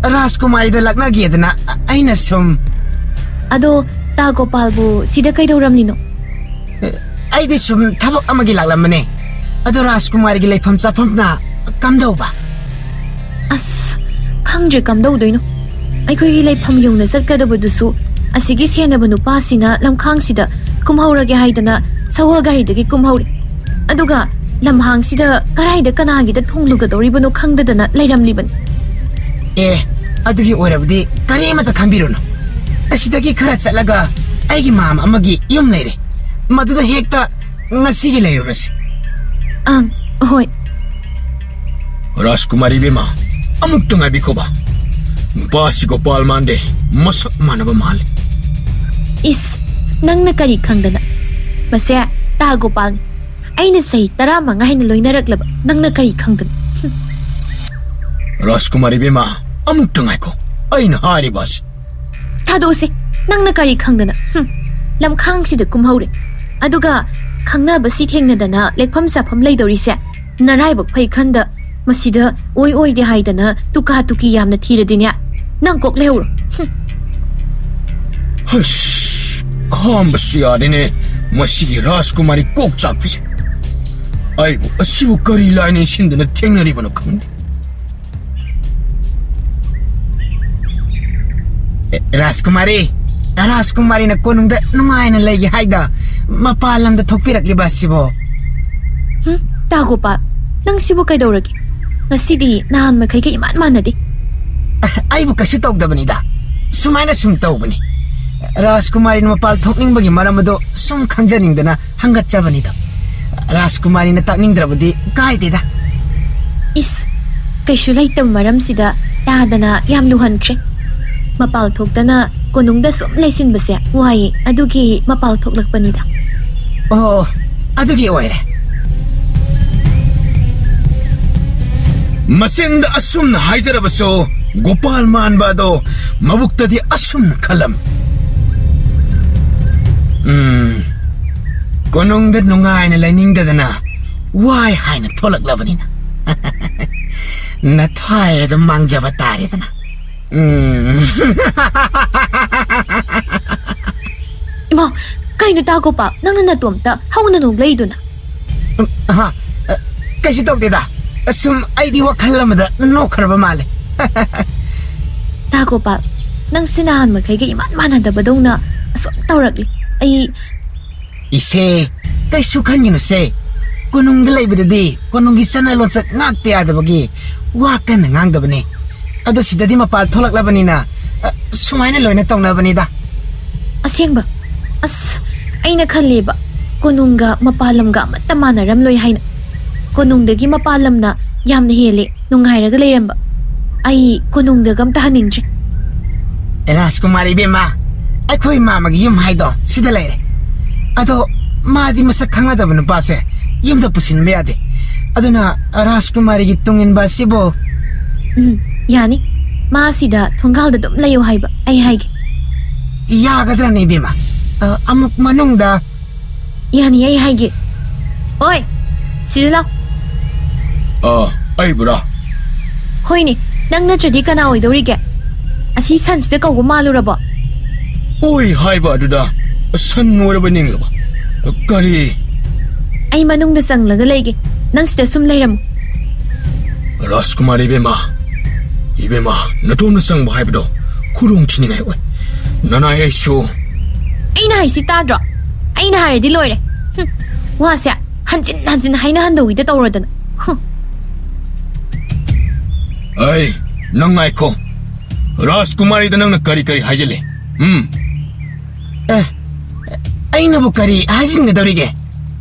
ꯔꯥꯖꯀꯨꯃꯥꯔꯤꯗ ꯂꯛꯅꯒꯦꯗꯅ ꯑꯩꯅ ꯁꯨꯝ꯫ ꯑꯗꯣ ꯇꯥ ꯒꯣꯄꯥꯜꯕꯨ ꯁꯤꯗ ꯀꯩꯗꯧꯔꯝꯂꯤꯅꯣ? ꯑꯩꯗꯤ ꯁꯨꯝ ꯊꯕꯛ ꯑꯃꯒꯤ ꯂꯥꯛꯂꯝꯕꯅꯦ꯫ ꯑꯗꯣ ꯔꯥꯖꯀꯨꯃꯥꯔꯤꯒꯤ ꯂꯩꯐꯝ ꯆꯥꯐꯝꯅ ꯀꯝꯗꯧꯕ? ꯑꯁ, ꯈꯪꯗ꯭ꯔꯦ ꯀꯝꯗꯧꯗꯣꯏꯅꯣ꯫ ꯑꯩꯈꯣꯏꯒꯤ ꯂꯩꯐꯝ ꯌꯧꯅ ꯆꯠꯀꯗꯕꯗꯨꯁꯨ ꯑꯁꯤꯒꯤ ꯁꯦꯟꯅꯕ ꯅꯨꯄꯥꯁꯤꯅ ꯂꯝꯈꯥꯡꯁꯤꯗ ꯀꯨꯝꯍꯧꯔꯒꯦ ꯍꯥꯏꯗꯅ ꯁꯒꯣꯜ ꯒꯥꯔꯤꯗꯒꯤ ꯀꯨꯝꯍꯧꯔꯦ꯫ ꯑꯗꯨꯒ ꯂꯝꯍꯥꯡꯁꯤꯗ ꯀꯔꯥꯏꯗ ꯀꯅꯥꯒꯤꯗ ꯊꯣꯡꯂꯨꯒꯗꯧꯔꯤꯕꯅꯣ ꯈꯪꯗꯗꯅ ꯂꯩꯔꯝꯂꯤꯕꯅꯤ꯫ ꯑꯦ, ꯑꯗꯨꯒꯤ ꯑꯣꯏꯔꯕꯗꯤ ꯀꯔꯤꯃꯇ ꯈꯟꯕꯤꯔꯨꯅꯨ꯫ ꯑꯁꯤꯗꯒꯤ ꯈꯔ ꯆꯠꯂꯒ ꯑꯩꯒꯤ ꯃꯥꯝ ꯑꯃꯒꯤ ꯌꯨꯝ ꯂꯩꯔꯦ꯫ ꯃꯗꯨꯗ ꯍꯦꯛꯇ ꯉꯁꯤꯒꯤ ꯂꯩꯔꯨꯔꯁꯤ꯫ ꯑꯪ, ꯍꯣꯏ꯫ ꯔꯥꯖꯀꯨꯃꯥꯔꯤ ꯏꯕꯦꯝꯃ, ꯑꯃꯨꯛꯇ ꯉꯥꯏꯕꯤꯈꯣꯕ꯫ ꯅꯨꯄꯥꯁꯤ ꯒꯣꯄꯥꯜ ꯃꯥꯟꯗꯦ, ꯃꯁꯛ ꯃꯥꯟꯅꯕ ꯃꯥꯜꯂꯦ꯫ ꯏꯁ, ꯅꯪꯅ ꯀꯔꯤ ꯈꯪꯗꯅ? ꯃꯁꯦ ꯇꯥ ꯒꯣꯄꯥꯜꯅꯤ꯫ ꯑꯩꯅ ꯆꯍꯤ ꯇꯔꯥꯃꯉꯥ ꯍꯦꯟꯅ ꯂꯣꯏꯅꯔꯛꯂꯕ ꯅꯪꯅ ꯀꯔꯤ ꯈꯪꯗꯅ? ꯍꯨꯝ꯫ ꯔꯥꯖꯀꯨꯃꯥꯔꯤ ꯏꯕꯦꯝꯃ, ꯑꯃꯨꯛꯇ ꯉꯥꯏꯈꯣ꯫ ꯑꯩꯅ ꯍꯥꯏꯔꯤꯕ ꯑꯁꯤ꯫ ꯊꯥꯗꯣꯛꯎꯁꯦ, ꯅꯪꯅ ꯀꯔꯤ ꯈꯪꯗꯅ? ꯍꯨꯝ꯫ ꯂꯝꯈꯥꯡꯁꯤꯗ ꯀꯨꯝꯍꯧꯔꯦ꯫ ꯑꯗꯨꯒ ꯈꯪꯅꯕꯁꯤ ꯊꯦꯡꯅꯗꯅ ꯂꯦꯛꯐꯝ ꯆꯥꯐꯝ ꯂꯩꯗꯧꯔꯤꯁꯦ ꯅꯔꯥꯏꯕꯛ ꯐꯩ ꯈꯟꯗ ꯃꯁꯤꯗ ꯑꯣꯏ ꯑꯣꯏꯗꯦ ꯍꯥꯏꯗꯅ ꯇꯨꯀꯥ ꯇꯨꯀꯤ ꯌꯥꯝꯅ ꯊꯤꯔꯗꯤꯅꯦ, ꯅꯪ ꯀꯣꯛ ꯂꯩꯍꯧꯔꯣ꯫ ꯍꯨꯝ꯫ ꯍꯁ, ꯑꯍꯥꯟꯕꯁꯨ ꯌꯥꯗꯦꯅꯦ, ꯃꯁꯤꯒꯤ ꯔꯥꯖꯀꯨꯃꯥꯔꯤ ꯀꯣꯛ ꯆꯥꯛꯄꯤꯁꯦ꯫ ꯑꯩꯕꯨ ꯑꯁꯤꯕꯨ ꯀꯔꯤ ꯂꯥꯏꯅ ꯏꯟꯁꯤꯟꯗꯨꯅ ꯊꯦꯡꯅꯔꯤꯕꯅꯣ ꯈꯪꯗꯦ꯫ ꯑꯦ, ꯔꯥꯖꯀꯨꯃꯥꯔꯤ, ꯔꯥꯖꯀꯨꯃꯥꯔꯤꯅ ꯀꯣꯅꯨꯡꯗ ꯅꯨꯡꯉꯥꯏꯅ ꯂꯩꯒꯦ ꯍꯥꯏꯗ ꯃꯄꯥꯟ ꯂꯝꯗ ꯊꯣꯛꯄꯤꯔꯛꯂꯤꯕ ꯑꯁꯤꯕꯣ? ꯍꯨꯝ, ꯇꯥ ꯒꯣꯄꯥꯜ, ꯅꯪ ꯁꯤꯕꯨ ꯀꯩꯗꯧꯔꯒꯦ? ꯉꯁꯤꯗꯤ ꯅꯍꯥꯟ ꯃꯈꯩꯒ ꯏꯃꯥꯟ ꯃꯥꯟꯅꯗꯦ꯫ ꯑꯩꯕꯨ ꯀꯩꯁꯨ ꯇꯧꯗꯕꯅꯤꯗ, ꯁꯨꯃꯥꯏꯅ ꯁꯨꯝ ꯇꯧꯕꯅꯤ꯫ ꯔꯥꯖꯀꯨꯃꯥꯔꯤꯅ ꯃꯄꯥꯜ ꯊꯣꯛꯅꯤꯡꯕꯒꯤ ꯃꯔꯝ ꯑꯗꯣ ꯁꯨꯝ ꯈꯪꯖꯅꯤꯡꯗꯅ ꯍꯪꯒꯠꯆꯕꯅꯤꯗ꯫ ꯔꯥꯖꯀꯨꯃꯥꯔꯤꯅ ꯇꯥꯛꯅꯤꯡꯗ꯭ꯔꯕꯗꯤ ꯀꯥꯏꯗꯦꯗ꯫ ꯏꯁ, ꯀꯩꯁꯨ ꯂꯩꯇꯕ ꯃꯔꯝꯁꯤꯗ ꯇꯥꯗꯅ ꯌꯥꯝ ꯂꯨꯍꯟꯈ꯭ꯔꯦ꯫ ꯃꯄꯥꯜ ꯊꯣꯛꯇꯅ ꯀꯣꯅꯨꯡꯗ ꯁꯨꯝ ꯂꯩꯁꯤꯟꯕꯁꯦ ꯋꯥꯏꯌꯦ, ꯑꯗꯨꯒꯤ ꯃꯄꯥꯜ ꯊꯣꯛꯂꯛꯄꯅꯤꯗ꯫ ꯑꯣ, ꯑꯗꯨꯒꯤ ꯑꯣꯏꯔꯦ꯫ ꯃꯆꯤꯟꯗ ꯑꯁꯨꯝꯅ ꯍꯥꯏꯖꯔꯕꯁꯨ, ꯒꯣꯄꯥꯜ ꯃꯥꯟꯕ ꯑꯗꯣ ꯃꯕꯨꯛꯇꯗꯤ ꯑꯁꯨꯝꯅ ꯈꯜꯂꯝ꯫ ꯎꯝ, ꯀꯣꯅꯨꯡꯗ ꯅꯨꯡꯉꯥꯏꯅ ꯂꯩꯅꯤꯡꯗꯗꯅ ꯋꯥꯏ ꯍꯥꯏꯅ ꯊꯣꯛꯂꯛꯂꯕꯅꯤꯅ꯫ ꯅꯊ꯭ꯋꯥꯏ ꯑꯗꯨꯝ ꯃꯥꯡꯖꯕ ꯇꯥꯔꯦꯗꯅ꯫ ꯎꯝ꯫ ꯏꯃꯥ, ꯀꯩꯅꯣ ꯇꯥ ꯒꯣꯄꯥꯜ, ꯅꯪꯅ ꯅꯇꯣꯝꯇ ꯍꯧꯅ ꯅꯣꯛꯂꯛꯏꯗꯨꯅ? ꯎꯝ, ꯑꯍꯥ, ꯑ, ꯀꯩꯁꯨ ꯇꯧꯗꯦꯗ꯫ ꯁꯨꯝ ꯑꯩꯗꯤ ꯋꯥꯈꯜ ꯑꯃꯗ ꯅꯣꯛꯈ꯭ꯔꯕ ꯃꯥꯜꯂꯦ꯫ ꯇꯥ ꯒꯣꯄꯥꯜ, ꯅꯪꯁꯦ ꯅꯍꯥꯟ ꯃꯈꯩꯒ ꯏꯃꯥꯟ ꯃꯥꯟꯅꯗꯕꯗꯧꯅ ꯑꯁꯨꯛ ꯇꯧꯔꯛꯂꯤ꯫ ꯑꯩ ꯏꯁꯦ, ꯀꯩꯁꯨ ꯈꯟꯒꯅꯨꯁꯦ꯫ ꯀꯣꯅꯨꯡꯗ ꯂꯩꯕꯗꯗꯤ ꯀꯣꯅꯨꯡꯒꯤ ꯆꯠꯅ ꯂꯣꯟꯆꯠ ꯉꯥꯛꯇ ꯌꯥꯗꯕꯒꯤ ꯋꯥ ꯀꯟꯅ ꯉꯥꯡꯗꯕꯅꯦ꯫ ꯑꯗꯣ ꯁꯤꯗꯗꯤ ꯃꯄꯥꯜ ꯊꯣꯛꯂꯛꯂꯕꯅꯤꯅ, ꯑ, ꯁꯨꯃꯥꯏꯅ ꯂꯣꯏꯅ ꯇꯧꯅꯕꯅꯤꯗ꯫ ꯑꯁꯦꯡꯕ? ꯑꯁ, ꯑꯩꯅ ꯈꯜꯂꯦꯕ, ꯀꯣꯅꯨꯡꯒ ꯃꯄꯥꯜ ꯂꯝꯒ ꯑꯃꯠꯇ ꯃꯥꯟꯅꯔꯝꯂꯣꯏ ꯍꯥꯏꯅ꯫ ꯀꯣꯅꯨꯡꯗꯒꯤ ꯃꯄꯥꯜ ꯂꯝꯅ ꯌꯥꯝꯅ ꯍꯦꯜꯂꯦ ꯅꯨꯡꯉꯥꯏꯔꯒ ꯂꯩꯔꯝꯕ꯫ ꯑꯩ ꯀꯣꯅꯨꯡꯗꯒ ꯑꯝꯇ ꯍꯟꯅꯤꯡꯗ꯭ꯔꯦ꯫ ꯔꯥꯖꯀꯨꯃꯥꯔꯤ ꯏꯕꯦꯝꯃ, ꯑꯩꯈꯣꯏ ꯃꯥꯃꯒꯤ ꯌꯨꯝ ꯍꯥꯏꯗꯣ ꯁꯤꯗ ꯂꯩꯔꯦ꯫ ꯑꯗꯣ ꯃꯥꯗꯤ ꯃꯁꯛ ꯈꯪꯅꯗꯕ ꯅꯨꯄꯥꯁꯦ ꯌꯨꯝꯗ ꯄꯨꯁꯤꯟꯕ ꯌꯥꯗꯦ꯫ ꯑꯗꯨꯅ ꯔꯥꯖꯀꯨꯃꯥꯔꯤꯒꯤ ꯇꯨꯡ ꯏꯟꯕ ꯑꯁꯤꯕꯨ ꯎꯝ, ꯌꯥꯅꯤ꯫ ꯃꯥ ꯁꯤꯗ ꯊꯣꯡꯒꯥꯜꯗ ꯑꯗꯨꯝ ꯂꯩꯌꯨ ꯍꯥꯏꯕ ꯑꯩ ꯍꯥꯏꯒꯦ꯫ ꯌꯥꯒꯗ꯭ꯔꯅꯦ ꯏꯕꯦꯝꯃ? ꯑ, ꯑꯃꯨꯛ ꯃꯅꯨꯡꯗ ꯌꯥꯅꯤ, ꯑꯩ ꯍꯥꯏꯒꯦ꯫ ꯑꯣꯏ, ꯁꯤꯗ ꯂꯥꯎ꯫ ꯑ, ꯑꯩꯕꯨꯔꯥ? ꯍꯣꯏꯅꯦ, ꯅꯪ ꯅꯠꯇ꯭ꯔꯗꯤ ꯀꯅꯥ ꯑꯣꯏꯗꯧꯔꯤꯒꯦ? ꯑꯁꯤ ꯁꯟꯁꯤꯗ ꯀꯧꯕ ꯃꯥꯜꯂꯨꯔꯕꯣ? ꯑꯣꯏ ꯍꯥꯏꯕ ꯑꯗꯨꯗ ꯁꯟ ꯑꯣꯏꯔꯕ ꯅꯤꯡꯂꯕ? ꯀꯔꯤ? ꯑꯩ ꯃꯅꯨꯡꯗ ꯆꯪꯂꯒ ꯂꯩꯒꯦ, ꯅꯪ ꯁꯤꯗ ꯁꯨꯝ ꯂꯩꯔꯝꯃꯨ꯫ ꯔꯥꯖꯀꯨꯃꯥꯔꯤ ꯏꯕꯦꯝꯃ, ꯏꯕꯦꯝꯃ, ꯅꯇꯣꯝꯅ ꯆꯪꯕ ꯍꯥꯏꯕꯗꯣ ꯈꯨꯗꯣꯡ ꯊꯤꯅꯤꯡꯉꯥꯏ ꯑꯣꯏ꯫ ꯅꯅꯥꯏ ꯑꯩꯁꯨ ꯑꯩꯅ ꯍꯥꯏꯁꯤ ꯇꯥꯗ꯭ꯔꯣ? ꯑꯩꯅ ꯍꯥꯏꯔꯗꯤ ꯂꯣꯏꯔꯦ꯫ ꯍꯨꯝ, ꯋꯥꯁꯦ ꯍꯟꯖꯤꯟ ꯍꯟꯖꯤꯟ ꯍꯥꯏꯅꯍꯟꯗꯧꯒꯤꯗ ꯇꯧꯔꯗꯅ꯫ ꯍꯨꯝ꯫ ꯑꯩ, ꯅꯪ ꯉꯥꯏꯈꯣ꯫ ꯔꯥꯖꯀꯨꯃꯥꯔꯤꯗ ꯅꯪꯅ ꯀꯔꯤ ꯀꯔꯤ ꯍꯥꯏꯖꯤꯜꯂꯦ? ꯎꯝ? ꯑꯦ, ꯑꯩꯅꯕꯨ ꯀꯔꯤ ꯍꯥꯏꯖꯤꯟꯒꯗꯧꯔꯤꯒꯦ?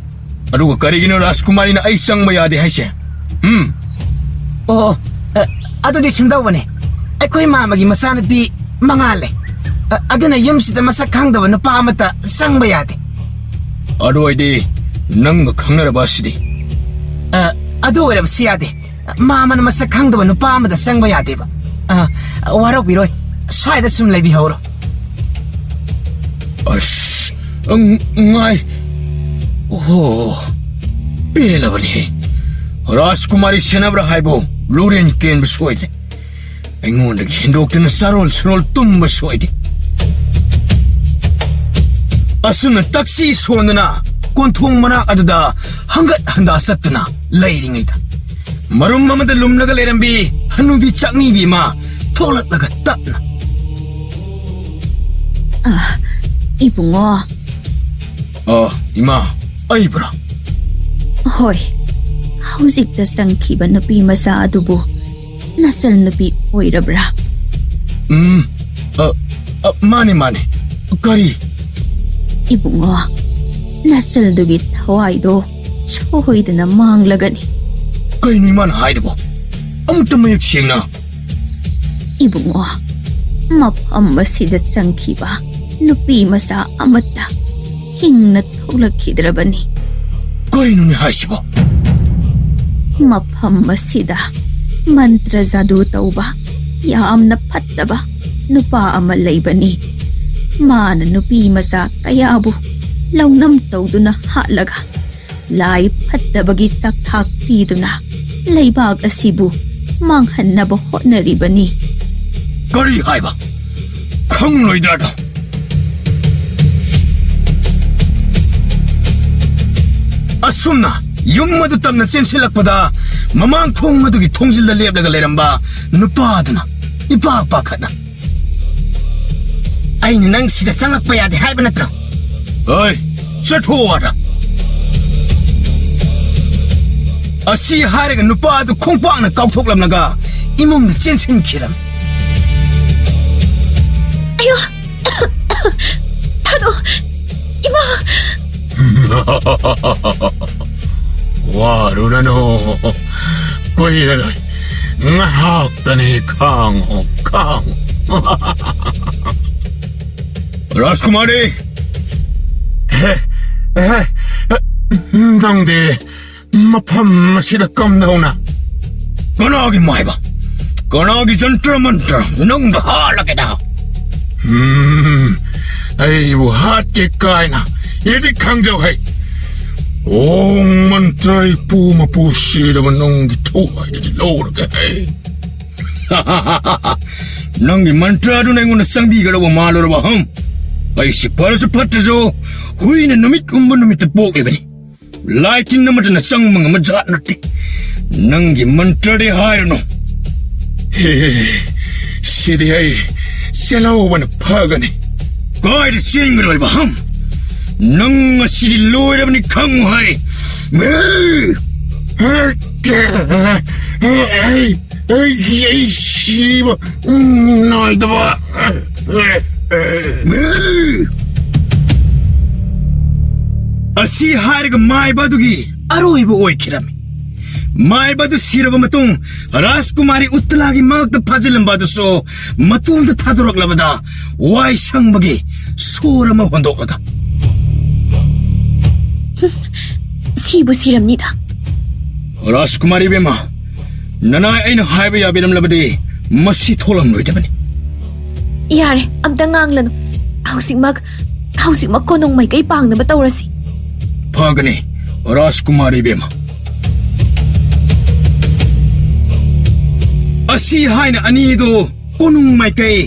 ꯑꯗꯨꯒ ꯀꯔꯤꯒꯤꯅꯣ ꯔꯥꯖꯀꯨꯃꯥꯔꯤꯅ ꯑꯩ ꯆꯪꯕ ꯌꯥꯗꯦ ꯍꯥꯏꯁꯦ? ꯎꯝ? ꯑꯣ, ꯑꯣ, ꯑ, ꯑꯗꯨꯗꯤ ꯁꯨꯝꯗꯧꯕꯅꯦ꯫ ꯑꯩꯈꯣꯏ ꯃꯥꯃꯒꯤ ꯃꯆꯥꯅꯨꯄꯤ ꯃꯉꯥ ꯂꯩ꯫ ꯑ, ꯑꯗꯨꯅ ꯌꯨꯝꯁꯤꯗ ꯃꯁꯛ ꯈꯪꯗꯕ ꯅꯨꯄꯥ ꯑꯃꯠꯇ ꯆꯪꯕ ꯌꯥꯗꯦ꯫ ꯑꯗꯨ ꯑꯣꯏꯗꯤ ꯅꯪꯒ ꯈꯪꯅꯔꯕ ꯑꯁꯤꯗꯤ? ꯑ, ꯑꯗꯨ ꯑꯣꯏꯔꯕꯁꯨ ꯌꯥꯗꯦ꯫ ꯃꯥꯃꯅ ꯃꯁꯛ ꯈꯪꯗꯕ ꯅꯨꯄꯥ ꯑꯃꯗ ꯆꯪꯕ ꯌꯥꯗꯦꯕ꯫ ꯑ, ꯋꯥꯔꯧꯕꯤꯔꯣꯏ꯫ ꯁ꯭ꯋꯥꯏꯗ ꯁꯨꯝ ꯂꯩꯕꯤꯍꯧꯔꯣ꯫ ꯑꯁ, ꯉ-, ꯉꯥꯏ-, ꯑꯣ, ꯄꯦꯜꯂꯕꯅꯤꯍꯦ꯫ ꯔꯥꯖꯀꯨꯃꯥꯔꯤ ꯁꯦꯟꯅꯕ꯭ꯔꯥ ꯍꯥꯏꯕꯨ ꯂꯨꯔꯦꯟ ꯀꯦꯟꯕ ꯁꯣꯏꯗ꯭ꯔꯦ꯫ ꯑꯩꯉꯣꯟꯗꯒꯤ ꯍꯦꯟꯗꯣꯛꯇꯨꯅ ꯆꯥꯔꯣꯜ ꯁꯨꯔꯣꯜ ꯇꯨꯝꯕ ꯁꯣꯏꯗꯦ꯫ ꯑꯁꯨꯝꯅ ꯇꯛꯁꯤ ꯁꯣꯟꯗꯨꯅ ꯀꯣꯟꯊꯣꯡ ꯃꯅꯥꯛ ꯑꯗꯨꯗ ꯍꯪꯒꯠ ꯍꯟꯗꯥ ꯆꯠꯇꯨꯅ ꯂꯩꯔꯤꯉꯩꯗ, ꯃꯔꯨꯝ ꯑꯃꯗ ꯂꯨꯝꯂꯒ ꯂꯩꯔꯝꯕꯤ ꯍꯅꯨꯕꯤ ꯆꯥꯛꯅꯤꯕꯤ ꯑꯃ ꯊꯣꯛꯂꯛꯂꯒ ꯇꯞꯅ, ꯑ, ꯏꯕꯨꯡꯉꯣ꯫ ꯑ, ꯏꯃꯥ, ꯑꯩꯕꯨꯔꯥ? ꯍꯣꯏ, ꯍꯧꯖꯤꯛꯇ ꯆꯪꯈꯤꯕ ꯅꯨꯄꯤ ꯃꯆꯥ ꯑꯗꯨꯕꯨ ꯅꯆꯜ ꯅꯨꯄꯤ ꯑꯣꯏꯔꯕ꯭ꯔꯥ? ꯎꯝ, ꯑ, ꯑ, ꯃꯥꯅꯦ, ꯃꯥꯅꯦ꯫ ꯀꯔꯤ? ꯏꯕꯨꯡꯉꯣ, ꯅꯆꯜꯗꯨꯒꯤ ꯊꯋꯥꯏꯗꯣ ꯁꯣꯏꯗꯅ ꯃꯥꯡꯂꯒꯅꯤ꯫ ꯀꯩꯅꯣ ꯏꯃꯥꯅ ꯍꯥꯏꯔꯤꯕꯣ? ꯑꯃꯨꯛꯇ ꯃꯌꯦꯛ ꯁꯦꯡꯅ꯫ ꯏꯕꯨꯡꯉꯣ, ꯃꯐꯝ ꯑꯁꯤꯗ ꯆꯪꯈꯤꯕ ꯅꯨꯄꯤ ꯃꯆꯥ ꯑꯃꯠꯇ ꯍꯤꯡꯅ ꯊꯣꯛꯂꯛꯈꯤꯗ꯭ꯔꯕꯅꯤ꯫ ꯀꯔꯤꯅꯣꯅꯦ ꯍꯥꯏꯁꯤꯕꯣ? ꯃꯐꯝ ꯑꯁꯤꯗ ꯃꯟꯇ꯭ꯔ ꯖꯥꯗꯨ ꯇꯧꯕ ꯌꯥꯝꯅ ꯐꯠꯇꯕ ꯅꯨꯄꯥ ꯑꯃ ꯂꯩꯕꯅꯤ꯫ ꯃꯥꯅ ꯅꯨꯄꯤ ꯃꯆꯥ ꯀꯌꯥꯕꯨ ꯂꯧꯅꯝ ꯇꯧꯗꯨꯅ ꯍꯥꯠꯂꯒ ꯂꯥꯏ ꯐꯠꯇꯕꯒꯤ ꯆꯥꯛꯊꯥꯛ ꯄꯤꯗꯨꯅ ꯂꯩꯕꯥꯛ ꯑꯁꯤꯕꯨ ꯃꯥꯡꯍꯟꯅꯕ ꯍꯣꯠꯅꯔꯤꯕꯅꯤ꯫ ꯀꯔꯤ ꯍꯥꯏꯕ? ꯈꯪꯂꯣꯏꯗ꯭ꯔꯥꯗ? ꯑꯁꯨꯝꯅ ꯌꯨꯝ ꯑꯗꯨ ꯇꯝꯅ ꯆꯦꯟꯁꯤꯜꯂꯛꯄꯗ, ꯃꯃꯥꯡ ꯊꯣꯡ ꯑꯗꯨꯒꯤ ꯊꯣꯡꯖꯤꯜꯗ ꯂꯦꯞꯂꯒ ꯂꯩꯔꯝꯕ ꯅꯨꯄꯥ ꯑꯗꯨꯅ ꯏꯄꯥ ꯄꯥꯈꯠꯅ, "ꯑꯩꯅ ꯅꯪ ꯁꯤꯗ ꯆꯪꯂꯛꯄ ꯌꯥꯗꯦ ꯍꯥꯏꯕ ꯅꯠꯇ꯭ꯔꯣ?" "ꯑꯣꯏ, ꯆꯠꯊꯣꯛꯑꯣ ꯑꯥꯗ!" ꯑꯁꯤ ꯍꯥꯏꯔꯒ ꯅꯨꯄꯥ ꯑꯗꯨ ꯈꯣꯡꯄꯥꯛꯅ ꯀꯥꯎꯊꯣꯛꯂꯝꯂꯒ ꯏꯃꯨꯡꯗ ꯆꯦꯟꯁꯤꯟꯈꯤꯔꯝꯃꯤ꯫ ꯑꯌꯣ! ꯊꯥꯗꯣ! ꯏꯃꯥ! ꯋꯥꯔꯨꯔꯅꯨ꯫ ꯀꯨꯏꯔꯔꯣꯏ꯫ ꯉꯥꯏꯍꯥꯛꯇꯅꯤ, ꯈꯥꯡꯉꯣ, ꯈꯥꯡꯉꯣ꯫ ꯔꯥꯖꯀꯨꯃꯥꯔꯤ! ꯍꯦ, ꯍꯦ, ꯅꯪꯗꯤ ꯃꯐꯝ ꯑꯁꯤꯗ ꯀꯝꯗꯧꯅ? ꯀꯅꯥꯒꯤ ꯃꯥꯏꯕ? ꯀꯅꯥꯒꯤ ꯖꯟꯇ꯭ꯔ ꯃꯟꯇ꯭ꯔ? ꯅꯪꯗ ꯍꯥꯠꯂꯒꯦꯗ꯫ ꯎꯝ, ꯑꯩꯕꯨ ꯍꯥꯠꯀꯦ ꯀꯥꯏꯅ? ꯑꯩꯗꯤ ꯈꯪꯖꯧ ꯍꯩ꯫ ꯑꯣꯡ ꯃꯟꯇ꯭ꯔ ꯏꯄꯨ ꯃꯄꯨ ꯁꯤꯔꯕ ꯅꯪꯒꯤ ꯊꯋꯥꯏꯗꯨꯗꯤ ꯂꯧꯔꯒꯦ ꯍꯩ꯫ ꯅꯪꯒꯤ ꯃꯟꯇ꯭ꯔ ꯑꯗꯨꯅ ꯑꯩꯉꯣꯟꯗ ꯆꯪꯕꯤꯒꯗꯧꯕ ꯃꯥꯜꯂꯨꯔꯕ ꯍꯝ? ꯑꯩꯁꯤ ꯐꯔꯁꯨ ꯐꯠꯇ꯭ꯔꯁꯨ ꯍꯨꯏꯅ ꯅꯨꯃꯤꯠ ꯍꯨꯝꯕ ꯅꯨꯃꯤꯠꯇ ꯄꯣꯛꯂꯤꯕꯅꯤ꯫ ꯂꯥꯏ ꯇꯤꯟ ꯑꯃꯠꯇꯅ ꯆꯪꯕ ꯉꯝꯕ ꯖꯥꯠ ꯅꯠꯇꯦ꯫ ꯅꯪꯒꯤ ꯃꯟꯇ꯭ꯔꯗꯤ ꯍꯥꯏꯔꯨꯅꯨ꯫ ꯍꯦ, ꯁꯤꯗꯤ ꯑꯩ ꯆꯦꯜꯍꯧꯕꯅ ꯐꯒꯅꯤ꯫ ꯀꯥꯏꯗ ꯆꯦꯟꯒꯗꯧꯔꯤꯕ ꯍꯝ? ꯅꯪ ꯉꯁꯤꯗꯤ ꯂꯣꯏꯔꯕꯅꯤ ꯈꯪꯉꯨ ꯍꯥꯏ꯫ ꯍꯦ! ꯍꯦ, ꯑꯩ, ꯑꯩ, ꯑꯩ ꯁꯤꯕ ꯅꯥꯏꯗꯕ꯫ ꯑꯁꯤ ꯍꯥꯏꯔꯒ ꯃꯥꯏꯕ ꯑꯗꯨꯒꯤ ꯑꯔꯣꯏꯕ ꯑꯣꯏꯈꯤꯔꯝꯃꯤ꯫ ꯃꯥꯏꯕ ꯑꯗꯨ ꯁꯤꯔꯕ ꯃꯇꯨꯡ ꯔꯥꯖꯀꯨꯃꯥꯔꯤ ꯎꯠꯇꯂꯥꯒꯤ ꯃꯉꯛꯇ ꯐꯥꯖꯤꯜꯂꯝꯕ ꯑꯗꯨꯁꯨ ꯃꯇꯣꯝꯇ ꯊꯥꯗꯣꯔꯛꯂꯕꯗ ꯋꯥꯏ ꯁꯪꯕꯒꯤ ꯁꯣꯔ ꯑꯃ ꯍꯣꯟꯗꯣꯛꯂꯒ, ꯁꯤꯕꯨ ꯁꯤꯔꯝꯅꯤꯗ꯫ ꯔꯥꯖꯀꯨꯃꯥꯔꯤ ꯏꯕꯦꯝꯃ, ꯅꯅꯥꯏ ꯑꯩꯅ ꯍꯥꯏꯕ ꯌꯥꯕꯤꯔꯝꯂꯕꯗꯤ ꯃꯁꯤ ꯊꯣꯛꯂꯝꯂꯣꯏꯗꯕꯅꯤ꯫ ꯌꯥꯔꯦ, ꯑꯝꯇ ꯉꯥꯡꯂꯅꯨ꯫ ꯍꯧꯖꯤꯛꯃꯛ, ꯍꯧꯖꯤꯛꯃꯛ ꯀꯣꯅꯨꯡ ꯃꯥꯏꯀꯩ ꯄꯥꯡꯅꯕ ꯇꯧꯔꯁꯤ꯫ ꯐꯒꯅꯤ, ꯔꯥꯖꯀꯨꯃꯥꯔꯤ ꯏꯕꯦꯝꯃ꯫ ꯑꯁꯤ ꯍꯥꯏꯅ ꯑꯅꯤꯗꯨ ꯀꯣꯅꯨꯡ ꯃꯥꯏꯀꯩ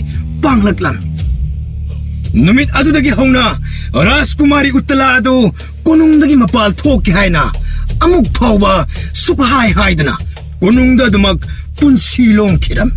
ꯄꯥꯡꯂꯛꯂꯝꯃꯤ꯫ ꯅꯨꯃꯤꯠ ꯑꯗꯨꯗꯒꯤ ꯍꯧꯅ ꯔꯥꯖꯀꯨꯃꯥꯔꯤ ꯎꯠꯇꯂꯥ ꯑꯗꯨ ꯀꯣꯅꯨꯡꯗꯒꯤ ꯃꯄꯥꯜ ꯊꯣꯛꯀꯦ ꯍꯥꯏꯅ ꯑꯃꯨꯛ ꯐꯥꯎꯕ ꯁꯨꯛꯍꯥꯏ ꯍꯥꯏꯗꯅ ꯀꯣꯅꯨꯡꯗ ꯑꯗꯨꯃꯛ ꯄꯨꯟꯁꯤ ꯂꯣꯡꯈꯤꯔꯝꯃꯤ꯫